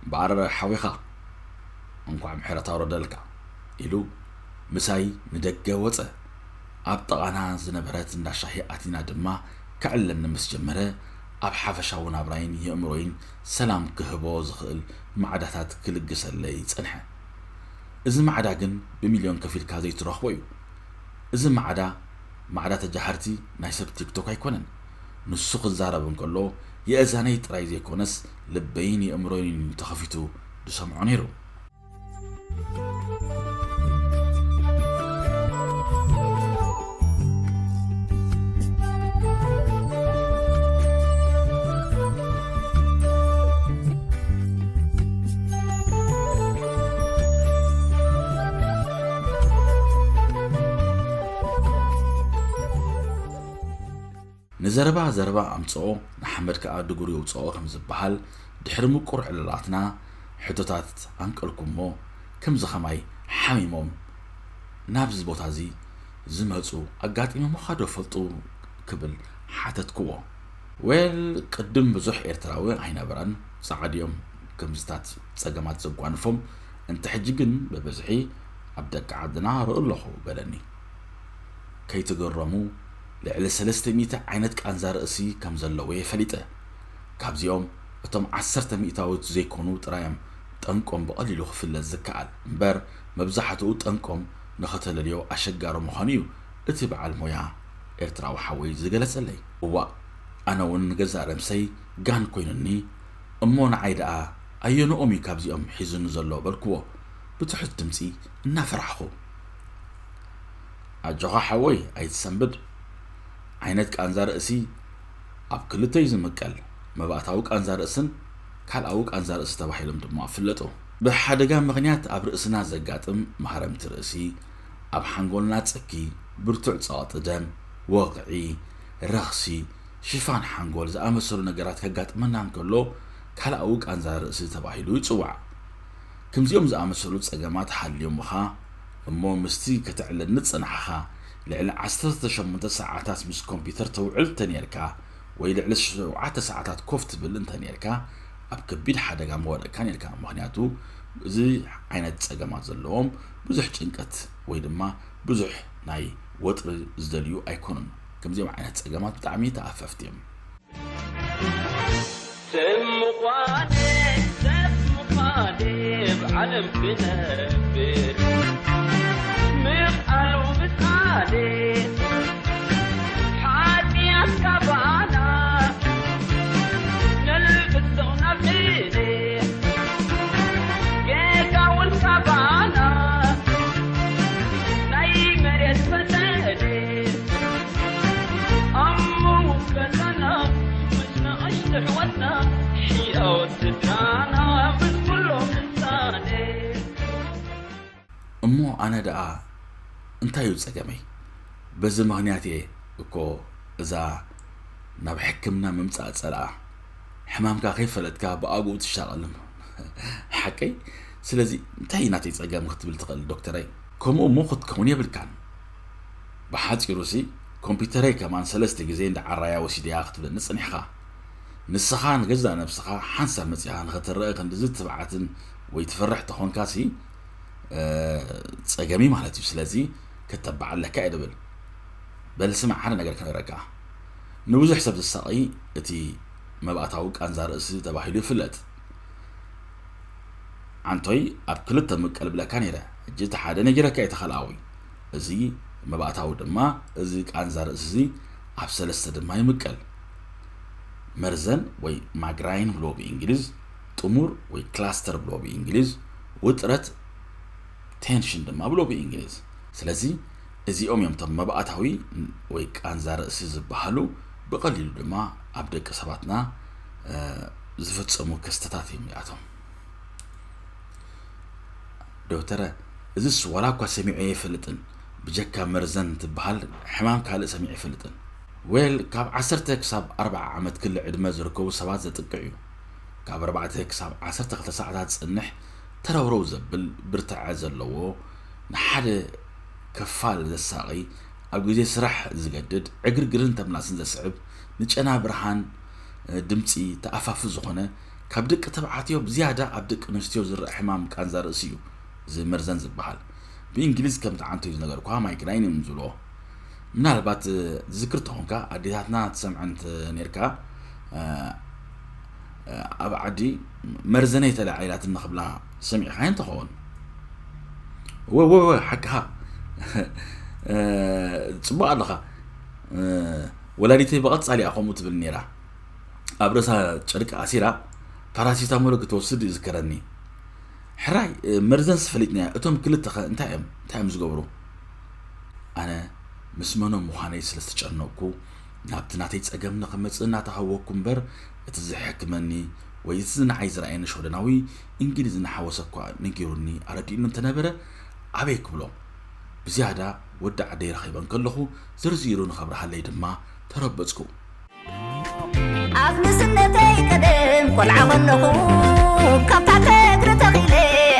እምበኣር ሓዊኻ እንኳዕ ምሕረት ኣውረደልካ ኢሉ ምሳይ ንደገ ወጸ። ኣብ ጥቓና ዝነበረት እንዳ ሻሂ ኣቲና ድማ ከዕልለኒ ምስ ጀመረ ኣብ ሓፈሻዊ ናብራይን የእምሮይን ሰላም ክህቦ ዝኽእል ማዕዳታት ክልግሰለይ ጸንሐ። እዚ ማዕዳ ግን ብሚልዮን ከፊልካ ዘይትረኽቦ እዩ። እዚ ማዕዳ ማዕዳ ተጃሃርቲ ናይ ሰብ ቲክቶክ ኣይኮነን። ንሱ ክዛረብ እንከሎ የእዛነይ ጥራይ ዘይኮነስ ልበይን የእምሮይን እዩ ተኸፊቱ ዝሰምዖ ነይሩ። ንዘረባ ዘረባ ኣምጽኦ፣ ንሓመድ ከኣ ድጉር የውጽኦ ከም ዝበሃል፣ ድሕሪ ምቁር ዕላላትና ሕቶታት ኣንቀልኩሞ፣ ከምዚ ኸማይ ሓሚሞም ናብዚ ቦታ እዚ ዝመጹ ኣጋጢሞምኻ ዶ ፈልጡ ክብል ሓተትክዎ። ዌል፣ ቅድም ብዙሕ ኤርትራዊ ኣይነበረን፣ ጻዕዳ ድዮም ከምዚታት ጸገማት ዘጓንፎም፣ እንተ ሕጂ ግን ብብዝሒ ኣብ ደቂ ዓድና ርኢ ኣለኹ በለኒ። ከይትግረሙ፣ ልዕሊ ሰለስተ ሚእቲ ዓይነት ቃንዛ ርእሲ ከም ዘለዎ እየ ፈሊጠ። ካብዚኦም እቶም ዓሰርተ ሚእታዊት ዘይኮኑ ጥራይ እዮም ጠንቆም ብቐሊሉ ክፍለጥ ዝከኣል እምበር፣ መብዛሕትኡ ጠንቆም ንኸተለልዮ ኣሸጋሪ ምዃኑ እዩ እቲ በዓል ሞያ ኤርትራዊ ሓወይ ዝገለጸለይ። እዋእ፣ ኣነ እውን ንገዛእ ነብሰይ ጋን ኮይኑኒ፣ እሞ ንዓይ ደኣ ኣየንኦም እዩ ካብዚኦም ሒዙኒ ዘሎ በልክዎ ብትሑት ድምጺ እናፈራሕኹ። ኣጆኻ ሓወይ ኣይትሰንብድ። ዓይነት ቃንዛ ርእሲ ኣብ ክልተ እዩ ዝምቀል፣ መባእታዊ ቃንዛ ርእስን ካልኣዊ ቃንዛ ርእሲ ተባሂሎም ድማ ይፍለጡ። ብሓደጋ ምኽንያት ኣብ ርእስና ዘጋጥም ማህረምቲ ርእሲ፣ ኣብ ሓንጎልና ጽኪ፣ ብርቱዕ ጸቕጢ ደም፣ ወቕዒ፣ ረኽሲ፣ ሽፋን ሓንጎል ዝኣመሰሉ ነገራት ከጋጥመና እንከሎ ካልኣዊ ቃንዛ ርእሲ ተባሂሉ ይጽዋዕ። ከምዚኦም ዝኣመሰሉ ጸገማት ሃልዮምኻ እሞ ምስቲ ከተዕልኒ ዝጸናሕኻ ልዕሊ ዓሰርተ ሸሞንተ ሰዓታት ምስ ኮምፒውተር ተውዕል እንተ ኔርካ ወይ ልዕሊ ሸውዓተ ሰዓታት ኮፍ ትብል እንተ ኔርካ ኣብ ከቢድ ሓደጋ ምወደቅካ ኔርካ። ምኽንያቱ እዚ ዓይነት ጸገማት ዘለዎም ብዙሕ ጭንቀት ወይ ድማ ብዙሕ ናይ ወጥሪ ዝደልዩ ኣይኮኑን። ከምዚኦም ዓይነት ጸገማት ብጣዕሚ ተኣፈፍቲ እዮም። ሰብ ምዃነ፣ ሰብ ምዃነ፣ ብዓለም ክነብር ምኽኣሉ ምሳሌ፣ ሓጢኣት ካባና፣ ነልብሶ ናብ ሕኔ፣ ጌጋ እውን ካባና፣ ናይ መሬት ፈተነ፣ ኣሞ ገዛና፣ ምስ ንኣሽቱ ኣሕዋትና፣ ሕያዎት ስድራና፣ ምስ ኩሎም ምሳሌ። እሞ ኣነ ደኣ እንታይ እዩ ጸገመይ? በዚ ምኽንያት እየ እኮ እዛ ናብ ሕክምና ምምጻእ ጸልኣ። ሕማምካ ከይፈለጥካ ብኣግኡ ትሻቐልም። ሓቀይ? ስለዚ እንታይ እዩ ናተይ ጸገም ክትብል ትኽእል ዶክተረይ? ከምኡ እሞ ክትከውን የብልካን። ብሓጺሩሲ ኮምፒውተረይ ከማን ሰለስተ ግዜ እንዳ ዓራያ ወሲደያ ክትብለኒ ጸኒሕኻ። ንስኻ ንገዛእ ነብስኻ ሓንሳብ መጺኻ ንኽትረአ ክንድዚ ትብዓትን ወይ ትፈርሕ ተኾንካሲ፣ እ፣ ጸገሚ ማለት እዩ። ስለዚ ከተባዕ ኣለካ እየ ድብል። በል ስማዕ፣ ሓደ ነገር ክነግረካ። ንብዙሕ ሰብ ዘሳቒ እቲ መባእታዊ ቃንዛ ርእሲ ተባሂሉ ይፍለጥ። ዓንቶይ ኣብ ክልተ ምቀል ብለካ ነይረ። ሕጂ እቲ ሓደ ነጊረካ እየ፣ እቲ ካልኣዊ። እዚ መባእታዊ ድማ፣ እዚ ቃንዛ ርእሲ እዚ ኣብ ሰለስተ ድማ ይምቀል። መርዘን ወይ ማግራይን ብሎ ብእንግሊዝ፣ ጥሙር ወይ ክላስተር ብሎ ብእንግሊዝ፣ ውጥረት፣ ቴንሽን ድማ ብሎ ብእንግሊዝ። ስለዚ እዚኦም እዮም እቶም መባእታዊ ወይ ቃንዛ ርእሲ ዝበሃሉ፣ ብቐሊሉ ድማ ኣብ ደቂ ሰባትና፣ እ፣ ዝፍጸሙ ክስተታት እዮም እዚኣቶም። ዶክተረ፣ እዚስ ዋላ እኳ ሰሚዐ ኣይፈልጥን፣ ብጀካ መርዘን ትበሃል ሕማም ካልእ ሰሚዐ ኣይፈልጥን። ዌል፣ ካብ ዓሰርተ ክሳብ ኣርብዓ ዓመት ክሊ ዕድመ ዝርከቡ ሰባት ዘጥቅዕ እዩ። ካብ ኣርባዕተ ክሳብ ዓሰርተ ክልተ ሰዓታት ዝጸንሕ ተረውረው ዘብል ብርትዐ ዘለዎ፣ ንሓደ ክፋል ዘሳቒ፣ ኣብ ግዜ ስራሕ ዝገድድ፣ ዕግርግርን ተምላስን ዘስዕብ፣ ንጨና ብርሃን፣ እ፣ ድምጺ ተኣፋፊ ዝኾነ፣ ካብ ደቂ ተባዕትዮ ብዝያዳ ኣብ ደቂ ኣንስትዮ ዝረኣ ሕማም ቃንዛ ርእሲ እዩ እዚ መርዘን ዝበሃል። ብእንግሊዝ ከምቲ ዓንቶይ ዝነገርኩኻ ማይግራይን እዮም ዝብልዎ። ምናልባት፣ እ፣ ትዝክር ተኾንካ፣ ኣዴታትና ትሰምዐን ተ-፣ ኔርካ፣ እ፣ እ፣ ኣብ ዓዲ መርዘነይ ተላዒላትኒ ክብላ ሰሚዕኻየን ትኸውን። እወ፣ እወ፣ እወ፣ ሓቅኻ። እ፣ ጽቡቕ ኣለኻ። እ፣ ወላዲተይ ብቐጻሊ እያ ከምኡ ትብል ኔራ። ኣብ ርእሳ ጨርቂ ኣሲራ ፓራሲታሞል ክትወስድ ይዝከረኒ። ሕራይ፣ እ፣ መርዘንስ ፈሊጥናዮ። እቶም ክልተ ኸ እንታይ እዮም? እንታይ እዮም ዝገብሩ? ኣነ ምስ መኖም ምዃነይ ስለ ዝተጨነቕኩ፣ ናብቲ ናተይ ጸገም ንኽመጽእ እናተሃወኩ እምበር፣ እቲ ዝሕክመኒ ወይ እቲ ንዓይ ዝረኣየኒ ሽወደናዊ እንግሊዝ እናሓወሰ እኳ ነጊሩኒ ኣረዲኡኒ እንተነበረ፣ ኣበይ ክብሎ? ብዝያዳ ወዲ ዓደይ ረኺበ እንከለኹ፣ ዘርዚሩ ንኸብርሃለይ ድማ ተረበጽኩ። ኣብ ንእስነተይ ቀደም ቆልዓ ከለኹ፣ ካብታ ተግሪ ተኺለ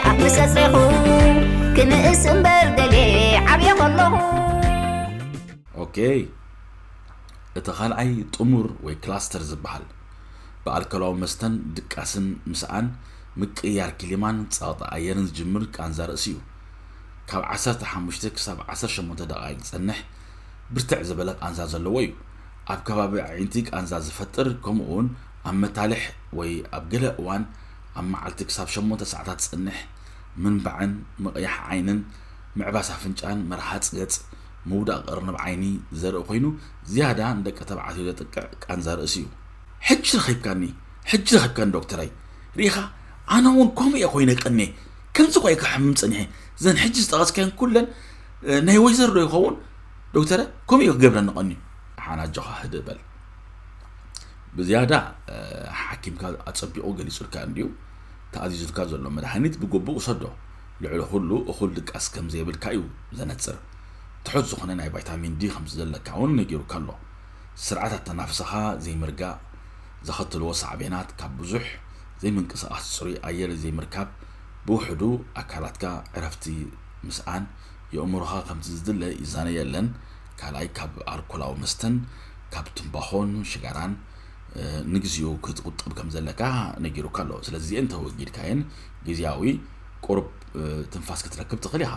ኣፍ ምስ ኣጽሬኹ፣ ክንእስ እምበር ደልየ ዓብየ ከለኹ። ኦኬ፣ እቲ ካልኣይ ጥሙር ወይ ክላስተር ዝበሃል ብኣልኮላዊ መስተን ድቃስን ምስኣን ምቅይያር ክሊማን ጸቕጢ ኣየርን ዝጅምር ቃንዛ ርእሲ እዩ። ካብ ዓሰርተ ሓሙሽተ ክሳብ ዓሰርተ ሸሞንተ ደቓይቕ ዝጸንሕ ብርትዕ ዝበለ ቃንዛ ዘለዎ እዩ። ኣብ ከባቢ ኣዒንቲ ቃንዛ ዝፈጥር፣ ከምኡ እውን ኣብ መታልሕ ወይ ኣብ ገለ እዋን ኣብ መዓልቲ ክሳብ ሸሞንተ ሰዓታት ዝጸንሕ ምንባዕን ምቕያሕ ዓይንን ምዕባስ ኣፍንጫን መርሃጽ ገጽ ምውዳቕ ቅርንብ ዓይኒ ዘርኢ ኮይኑ ዝያዳ ንደቂ ተባዕትዮ ዘጥቅዕ ቃንዛ ርእሲ እዩ። ሕጂ ረኺብካኒ፣ ሕጂ ረኺብካኒ ዶክተረይ። ርኢኻ፣ ኣነ እውን ከምኡ እየ ኮይነ ቀንየ። ከምዚ እኳ እየ ክሓምም ጸኒሐ። እዘን ሕጂ ዝጠቐስካየን ኩለን፣ እ፣ ናይ ወይዘር ዶ ይኸውን? ዶክተረ፣ ከምኡ እዩ ክገብረኒ ቀንዩ። ሓን ኣጆኻ ህድእ በል። ብዝያዳ፣ እ፣ ሓኪምካ ኣጸቢቑ ገሊጹልካ እንድዩ። ተኣዚዙልካ ዘሎ መድሃኒት ብግቡእ ውሰዶ። ልዕሊ ኩሉ እኹል ድቃስ ከም ዘየብልካ እዩ ዘነጽር። ትሑት ዝኾነ ናይ ቫይታሚን ዲ ከም ዘለካ እውን ነጊሩካ ኣሎ። ስርዓት ኣተናፍሳኻ ዘይምርጋእ ዘኸትልዎ ሳዕቤናት ካብ ብዙሕ ዘይምንቅስቓስ፣ ጽሩይ ኣየር ዘይምርካብ፣ ብውሕዱ ኣካላትካ ዕረፍቲ ምስኣን የእምሮኻ ከምቲ ዝድለ ይዛነ የለን። ካልኣይ ካብ ኣልኮላዊ መስተን ካብ ትምባኾን ሽጋራን፣ እ፣ ንግዚኡ ክትቁጠብ ከም ዘለካ ነጊሩካ ኣሎ። ስለዚ እዚአን ተወጊድካየን ግዝያዊ ቁሩብ፣ እ፣ ትንፋስ ክትረክብ ትኽእል ኢኻ።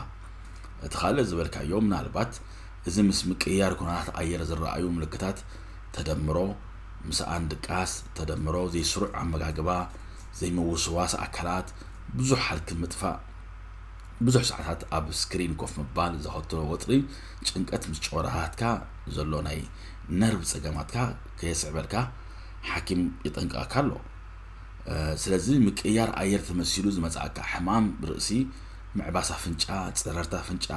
እቲ ካልእ ዝበልካዮ ምናልባት እዚ ምስ ምቅይያር ኩነታት ኣየር ዝረኣዩ ምልክታት ተደምሮ፣ ምስኣን ድቃስ፣ ተደምሮ ዘይስሩዕ ኣመጋግባ፣ ዘይምውስዋስ ኣካላት፣ ብዙሕ ሃልኪ ምጥፋእ፣ ብዙሕ ሰዓታት ኣብ ስክሪን ኮፍ ምባል ዘኸትሎ ወጥሪ፣ ጭንቀት ምስ ጨጎራታትካ ዘሎ ናይ ነርቭ ጸገማትካ ከየስዕበልካ ሓኪም የጠንቅቐካ ኣሎ። እ፣ ስለዚ ምቅይያር ኣየር ተመሲሉ ዝመጽኣካ ሕማም ርእሲ፣ ምዕባስ ኣፍንጫ፣ ጸረርቲ ኣፍንጫ፣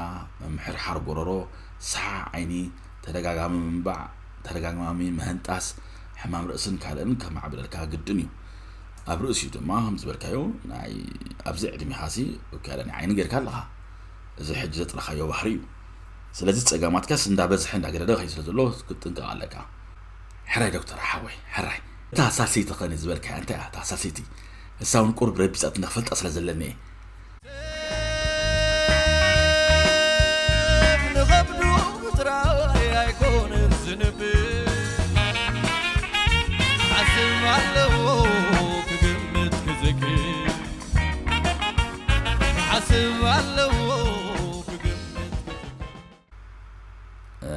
ምሕርሓር ጎረሮ፣ ሰሓሕ ዓይኒ፣ ተደጋጋሚ ምንባዕ፣ ተደጋጋሚ ምህንጣስ፣ ሕማም ርእስን ካልእን ከማዕብለልካ ግድን እዩ። ኣብ ርእሲኡ ድማ ከም ዝበልካዮ ናይ ኣብዚ ዕድሜኻሲ ወኪያለ ናይ ዓይኒ ጌርካ ኣለኻ። እዚ ሕጂ ዘጥረኻዮ ባህሪ እዩ። ስለዚ ጸገማትካስ እንዳበዝሐ እንዳገደደ ከይ ስለ ዘሎ ክትጥንቀቕ ኣለካ። ሕራይ ዶክተር ሓወይ፣ ሕራይ። እታ ሳልሰይቲ ኸኒ ዝበልካያ እንታይ እያ እታ ሳልሰይቲ? እሳ እውን ቁሩብ ረቢጻትኒ ክፈልጣ ስለ ዘለኒ እየ። ንኸብዱ ጥራይ ኣይኮነን ዝንብር፣ ሓስብ ኣለዎ ክግምት ክዝክር፣ ሓስብ ኣለዎ ክግምት ክዝክር። እ፣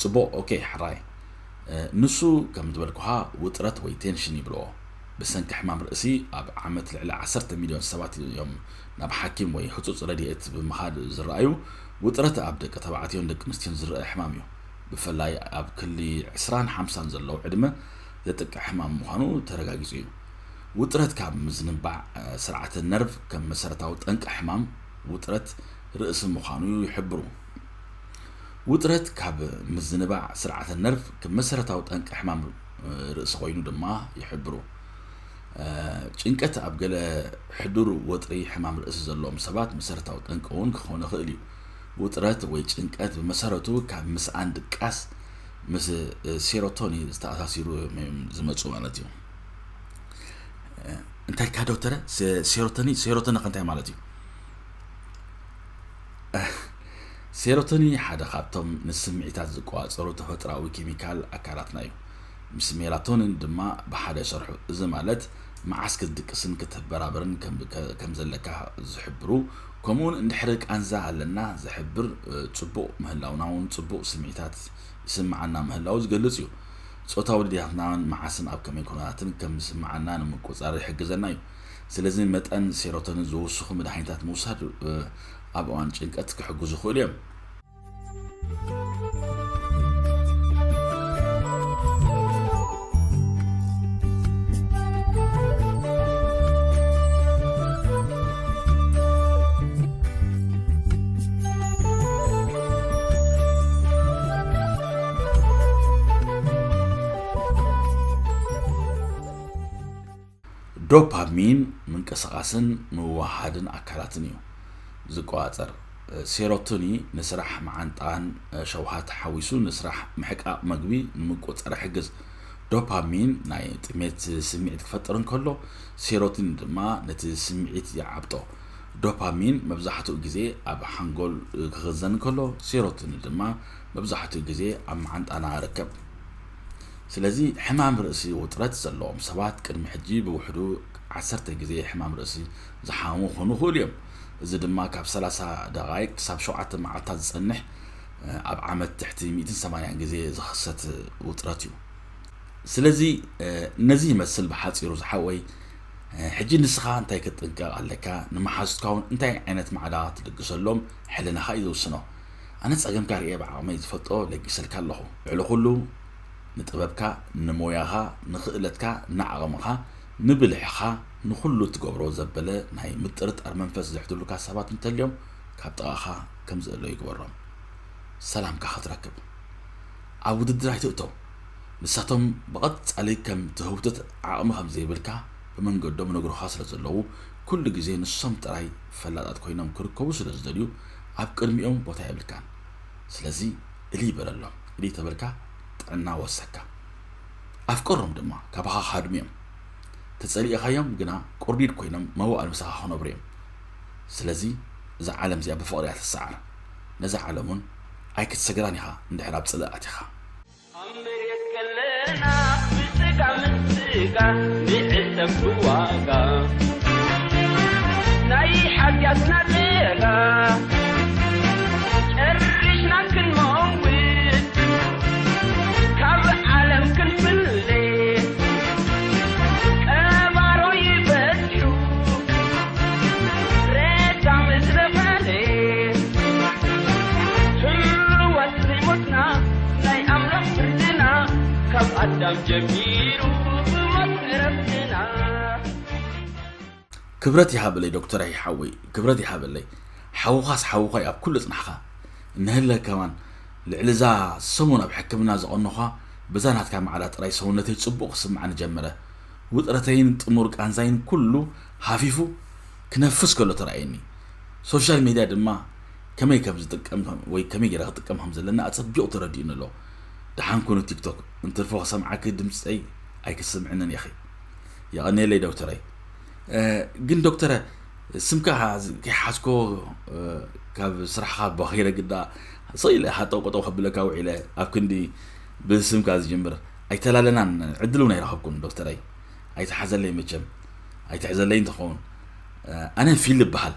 ጽቡቕ፣ ኦኬ፣ ሕራይ። እ፣ ንሱ ከም ዝበልኩኻ ውጥረት ወይ ቴንሽን ይብልዎ። ብሰንኪ ሕማም ርእሲ ኣብ ዓመት ልዕሊ ዓሰርተ ሚልዮን ሰባት እዮም ናብ ሓኪም ወይ ህጹጽ ረድኤት ብምኻድ ዝረኣዩ። ውጥረት ኣብ ደቂ ተባዕትዮን ደቂ ኣንስትዮን ዝረአ ሕማም እዩ። ብፍላይ ኣብ ክሊ ዕስራን ሓምሳን ዘለዉ ዕድመ ዘጥቅዕ ሕማም ምዃኑ ተረጋጊጹ እዩ። ውጥረት ካብ ምዝንባዕ፣ እ፣ ስርዓተ ነርቭ ከም መሰረታዊ ጠንቂ ሕማም ውጥረት ርእሲ ምዃኑ ይሕብሩ። ውጥረት ካብ ምዝንባዕ ስርዓተ ነርቭ ከም መሰረታዊ ጠንቂ ሕማም፣ እ፣ ርእሲ ኮይኑ ድማ ይሕብሩ። እ፣ ጭንቀት ኣብ ገለ ሕዱር ወጥሪ ሕማም ርእሲ ዘለዎም ሰባት መሰረታዊ ጠንቂ እውን ክኸውን ይኽእል እዩ። ውጥረት ወይ ጭንቀት ብመሰረቱ ካብ ምስኣን ድቃስ ምስ፣ እ፣ ሴሮቶኒ ዝተኣሳሲሩ እዮም ዝመጹ ማለት እዩ። እ፣ እንታይ ኢልካ ዶክተረ? ሴ-፣ ሴሮቶኒ፣ ሴሮቶኒ ከ እንታይ ማለት እዩ? እ፣ ሴሮቶኒ ሓደ ካብቶም ንስምዒታት ዝቆጻጸሩ ተፈጥሮኣዊ ኬሚካል ኣካላትና እዩ። ምስ ሜላቶኒን ድማ ብሓደ ይሰርሑ። እዚ ማለት መዓስ ክትድቅስን ክትበራበርን ከም፣ ከ-፣ ከም ዘለካ ዝሕብሩ፣ ከምኡውን እንድሕሪ ቃንዛ ኣለና ዝሕብር፣ እ፣ ጽቡቕ ምህላውና እውን ጽቡቕ ስምዒታት ይስምዓና ምህላው ዝገልጽ እዩ። ጾታዊ ድሌታትናን መዓስን ኣብ ከመይ ኩነታትን ከም ዝስምዓና ንምቁጽጻር ይሕግዘና እዩ። ስለዚ መጠን ሴሮቶኒን ዝውስኹ መድሃኒታት ምውሳድ፣ እ፣ ኣብ እዋን ጭንቀት ክሕግዙ ይኽእሉ እዮም። ዶፓሚን ምንቅስቓስን ምውህሃድን ኣካላትን እዩ ዝቆጻጸር። ሴሮቶኒ ንስራሕ መዓንጣን ሸውሃት ሓዊሱ ንስራሕ ምሕቃቕ መግቢ ንምቁጽጻር ይሕግዝ። ዶፓሚን ናይ ጥሜት ስምዒት ክፈጥር እንከሎ፣ ሴሮቶኒን ድማ ነቲ ስምዒት ይዓብጦ። ዶፓሚን መብዛሕትኡ ግዜ ኣብ ሓንጎል ክኽዘን እንከሎ፣ ሴሮቶኒን ድማ መብዛሕትኡ ግዜ ኣብ መዓንጣና ይርከብ። ስለዚ ሕማም ርእሲ ውጥረት ዘለዎም ሰባት ቅድሚ ሕጂ ብውሕዱ ዓሰርተ ግዜ ሕማም ርእሲ ዝሓሙ ክኾኑ ይኽእሉ እዮም። እዚ ድማ ካብ ሰላሳ ደቓይቅ ክሳብ ሸውዓተ መዓልታት ዝጸንሕ፣ ኣብ ዓመት ትሕቲ ሚእትን ሰማንያን ግዜ ዝኽሰት ውጥረት እዩ። ስለዚ ነዚ ይመስል ብሓጺሩ ዝሓወይ። ሕጂ ንስኻ እንታይ ክትጥንቀቕ ኣለካ፣ ንመሓዙትካ እውን እንታይ ዓይነት ማዕዳ ክትልግሰሎም ሕልናኻ እዩ ዝውስኖ። ኣነ ጸገምካ ርእየ ብዓቕመይ ዝፈልጦ ለጊሰልካ ኣለኹ። ልዕሊ ኩሉ ንጥበብካ፣ ንሞያኻ፣ ንኽእለትካ፣ ንዓቕምኻ፣ ንብልሕኻ፣ ንኹሉ እትገብሮ ዘበለ ናይ ምጥርጣር መንፈስ ዘሕድሩልካ ሰባት እንተልዮም ካብ ጥቓኻ ከም ዝእለዩ ግበሮም። ሰላምካ ክትረክብ ኣብ ውድድር ኣይትእቶ። ንሳቶም ብቐጻሊ ከም ትህውትት ዓቕሚ ከም ዘይብልካ ብመንገዶም ነግሩኻ ስለ ዘለዉ፣ ኩሉ ግዜ ንሶም ጥራይ ፈላጣት ኮይኖም ክርከቡ ስለ ዝደልዩ ኣብ ቅድሚኦም ቦታ የብልካን። ስለዚ እልይ በለሎም። እልይ ተበልካ ጥዕና ወሰካ። ኣፍቀሮም ድማ ካባኻ ክሃድሙ እዮም። ተጸሊእኻዮም ግና ቁርዲድ ኮይኖም መዋእል ምሳኻ ክነብሩ እዮም። ስለዚ እዛ ዓለም እዚኣ ብፍቕሪ እያ ትሰዓር። ነዛ ዓለም እውን ኣይክትሰግራን ኢኻ እንድሕር ኣብ ጽልኢ ኣቲኻ። ኣብ መሬት ከለና ብስጋ ምስጋ ንዕሰብ ብዋጋ ናይ ሓጢኣትና ጸጋ ጨሪሽና ክንመውት ካብ ዓለም ክንፍለ ቀባሮ ይበዝሑ ሬሳ ምስ ነፈለ ህልዋት ዘይሞትና ናይ ኣምላኽ ፍርድና ካብ ኣዳም ጀሚሩ ብሞት ዕረፍትና። ክብረት ይሃበለይ ዶክተረይ ሓወይ፣ ክብረት ይሃበለይ። ሓውኻስ ሓውኻ እዩ ኣብ ኩሉ ጽናሕኻ። እንሀለ ከማን ልዕሊ እዛ ሰሙን ኣብ ሕክምና ዘቐነዃ በዛ ናትካ ማዕዳ ጥራይ ሰውነተይ ጽቡቕ ክስምዓኒ ጀመረ። ውጥረተይን ጥሙር ቃንዛይን ኩሉ ሃፊፉ ክነፍስ ከሎ ተራእየኒ። ሶሻል ሜድያ ድማ ከመይ ከም ዝጥቀም ወይ ከመይ ገይረ ክጥቀም ከም ዘለና ኣጸቢቑ ተረዲኡኒ ኣሎ። ደሓን ኩኑ ቲክቶክ፣ እንትርፎ ክሰምዓኪ ድምጸይ ኣይክስምዕንን ኢኺ። የቐንየለይ ዶክተረይ። እ፣ ግን ዶክተረ፣ ስምካ ከይሓዝኮ፣ እ፣ ካብ ስራሕኻ በኺረ ግዳ ስቕ ኢለ ሃጠው ቀጠው ከብለካ ውዒለ ኣብ ክንዲ ብስምካ ዝጅምር ኣይተላለናን ዕድል እውን ኣይረኸብኩን ዶክተረይ። ኣይትሓዘለይ መቸም፣ ኣይትሕዘለይ እንተኸውን። እ፣ ኣነ ፊል እበሃል።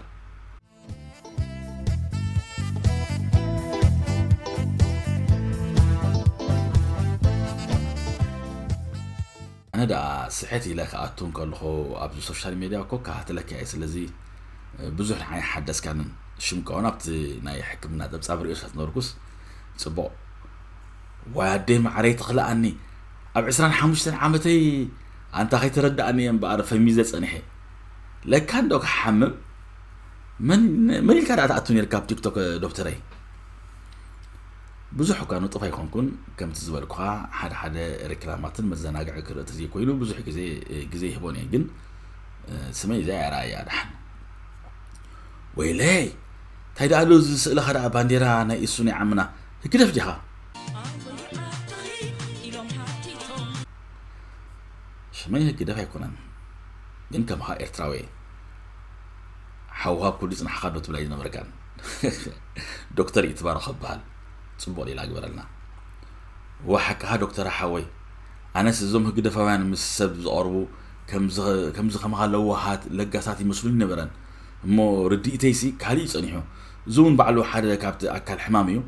ኣነ ደኣ ስሕት ኢለ ክኣቱ እንከለኹ ኣብዚ ሶሻል ሜድያ እኮ እከታተለካ እየ። ስለዚ ብዙሕ ንዓይ ሓደስካንን ሽምካ እውን ኣብቲ ናይ ሕክምና ጸብጻብ ርእዮ ስለ ዝነበርኩስ ጽቡቕ። ዋይ ኣደይ ማዕረይ ትኽልኣኒ ኣብ ዕስራን ሓሙሽተን ዓመተይ ኣንታ ከይተረድኣኒ እየ እምበኣር ፈሚዘ ጸኒሐ። ለካ እንዶ ክሓምም መን መን ኢልካ ደኣ ትኣቱ ነርካ ኣብ ቲክቶክ ዶክተረይ? ብዙሕ እኳ ንጡፍ ኣይኮንኩን፣ ከምቲ ዝበልኩኻ ሓደ ሓደ ሪክላማትን መዘናግዒ ክርኢ ተዘይኮይኑ ብዙሕ ግዜ ግዜ ይህቦን እየ። ግን ስመይ እዚኣ እያ ረኣያ ደሓን። ወይለይ እንታይ ደኣ ኣሎ እዚ ስእልኻ ደኣ ባንዴራ ናይ ኢሱ ናይ ዓምና ህግደፍ ዲኻ? ሽመይ ህግደፍ ኣይኮነን ግን ከምኻ ኤርትራዊ እየ። ሓውኻ ኩሉ ይጽናሕኻ ዶ ትብላ ዝነበርካን? ዶክተር ይትባረኽ እበሃል። ጽቡቕ ሌላ ግበረልና። ወሓቅኻ ዶክተር ሓወይ፣ ኣነስ እዞም ህግደፋውያን ምስ ሰብ ዝቐርቡ ከምዚ ከምዚ ከማኻ ለዋሃት ለጋሳት ይመስሉኒ ነበረን እሞ ርድኢተይሲ ካልእ እዩ ጸኒሑ። እዚ እውን ባዕሉ ሓደ ካብቲ ኣካል ሕማም እዩ።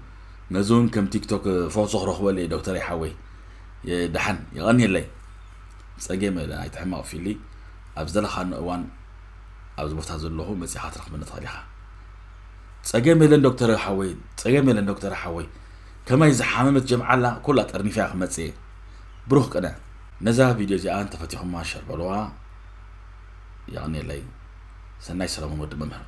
ነዚ እውን ከም ቲክቶክ ፈውሲ ክረኽበሉ እየ ዶክተረይ ሓወይ። ደሓን የቐንየለይ። ጸገም የለን ኣይትሕመቕ ፊሊ። ኣብ ዝደለኻኒ እዋን ኣብዚ ቦታ ዘለኹ መጺኻ ትረኽበኒ ትኽእል ኢኻ። ጸገም የለን ዶክተር ሓወይ፣ ጸገም የለን ዶክተር ሓወይ። ከማይ ዝሓመመት ጀምዓላ ኩላ ጠርኒፋ እያ ክመጽእ እየ። ብሩኽ ቅነ። ነዛ ቪድዮ እዚኣ እንተፈቲኹማ ሸር በልዋ። የቐንየለይ። ሰናይ ሰለሙን ወዲ መምህር።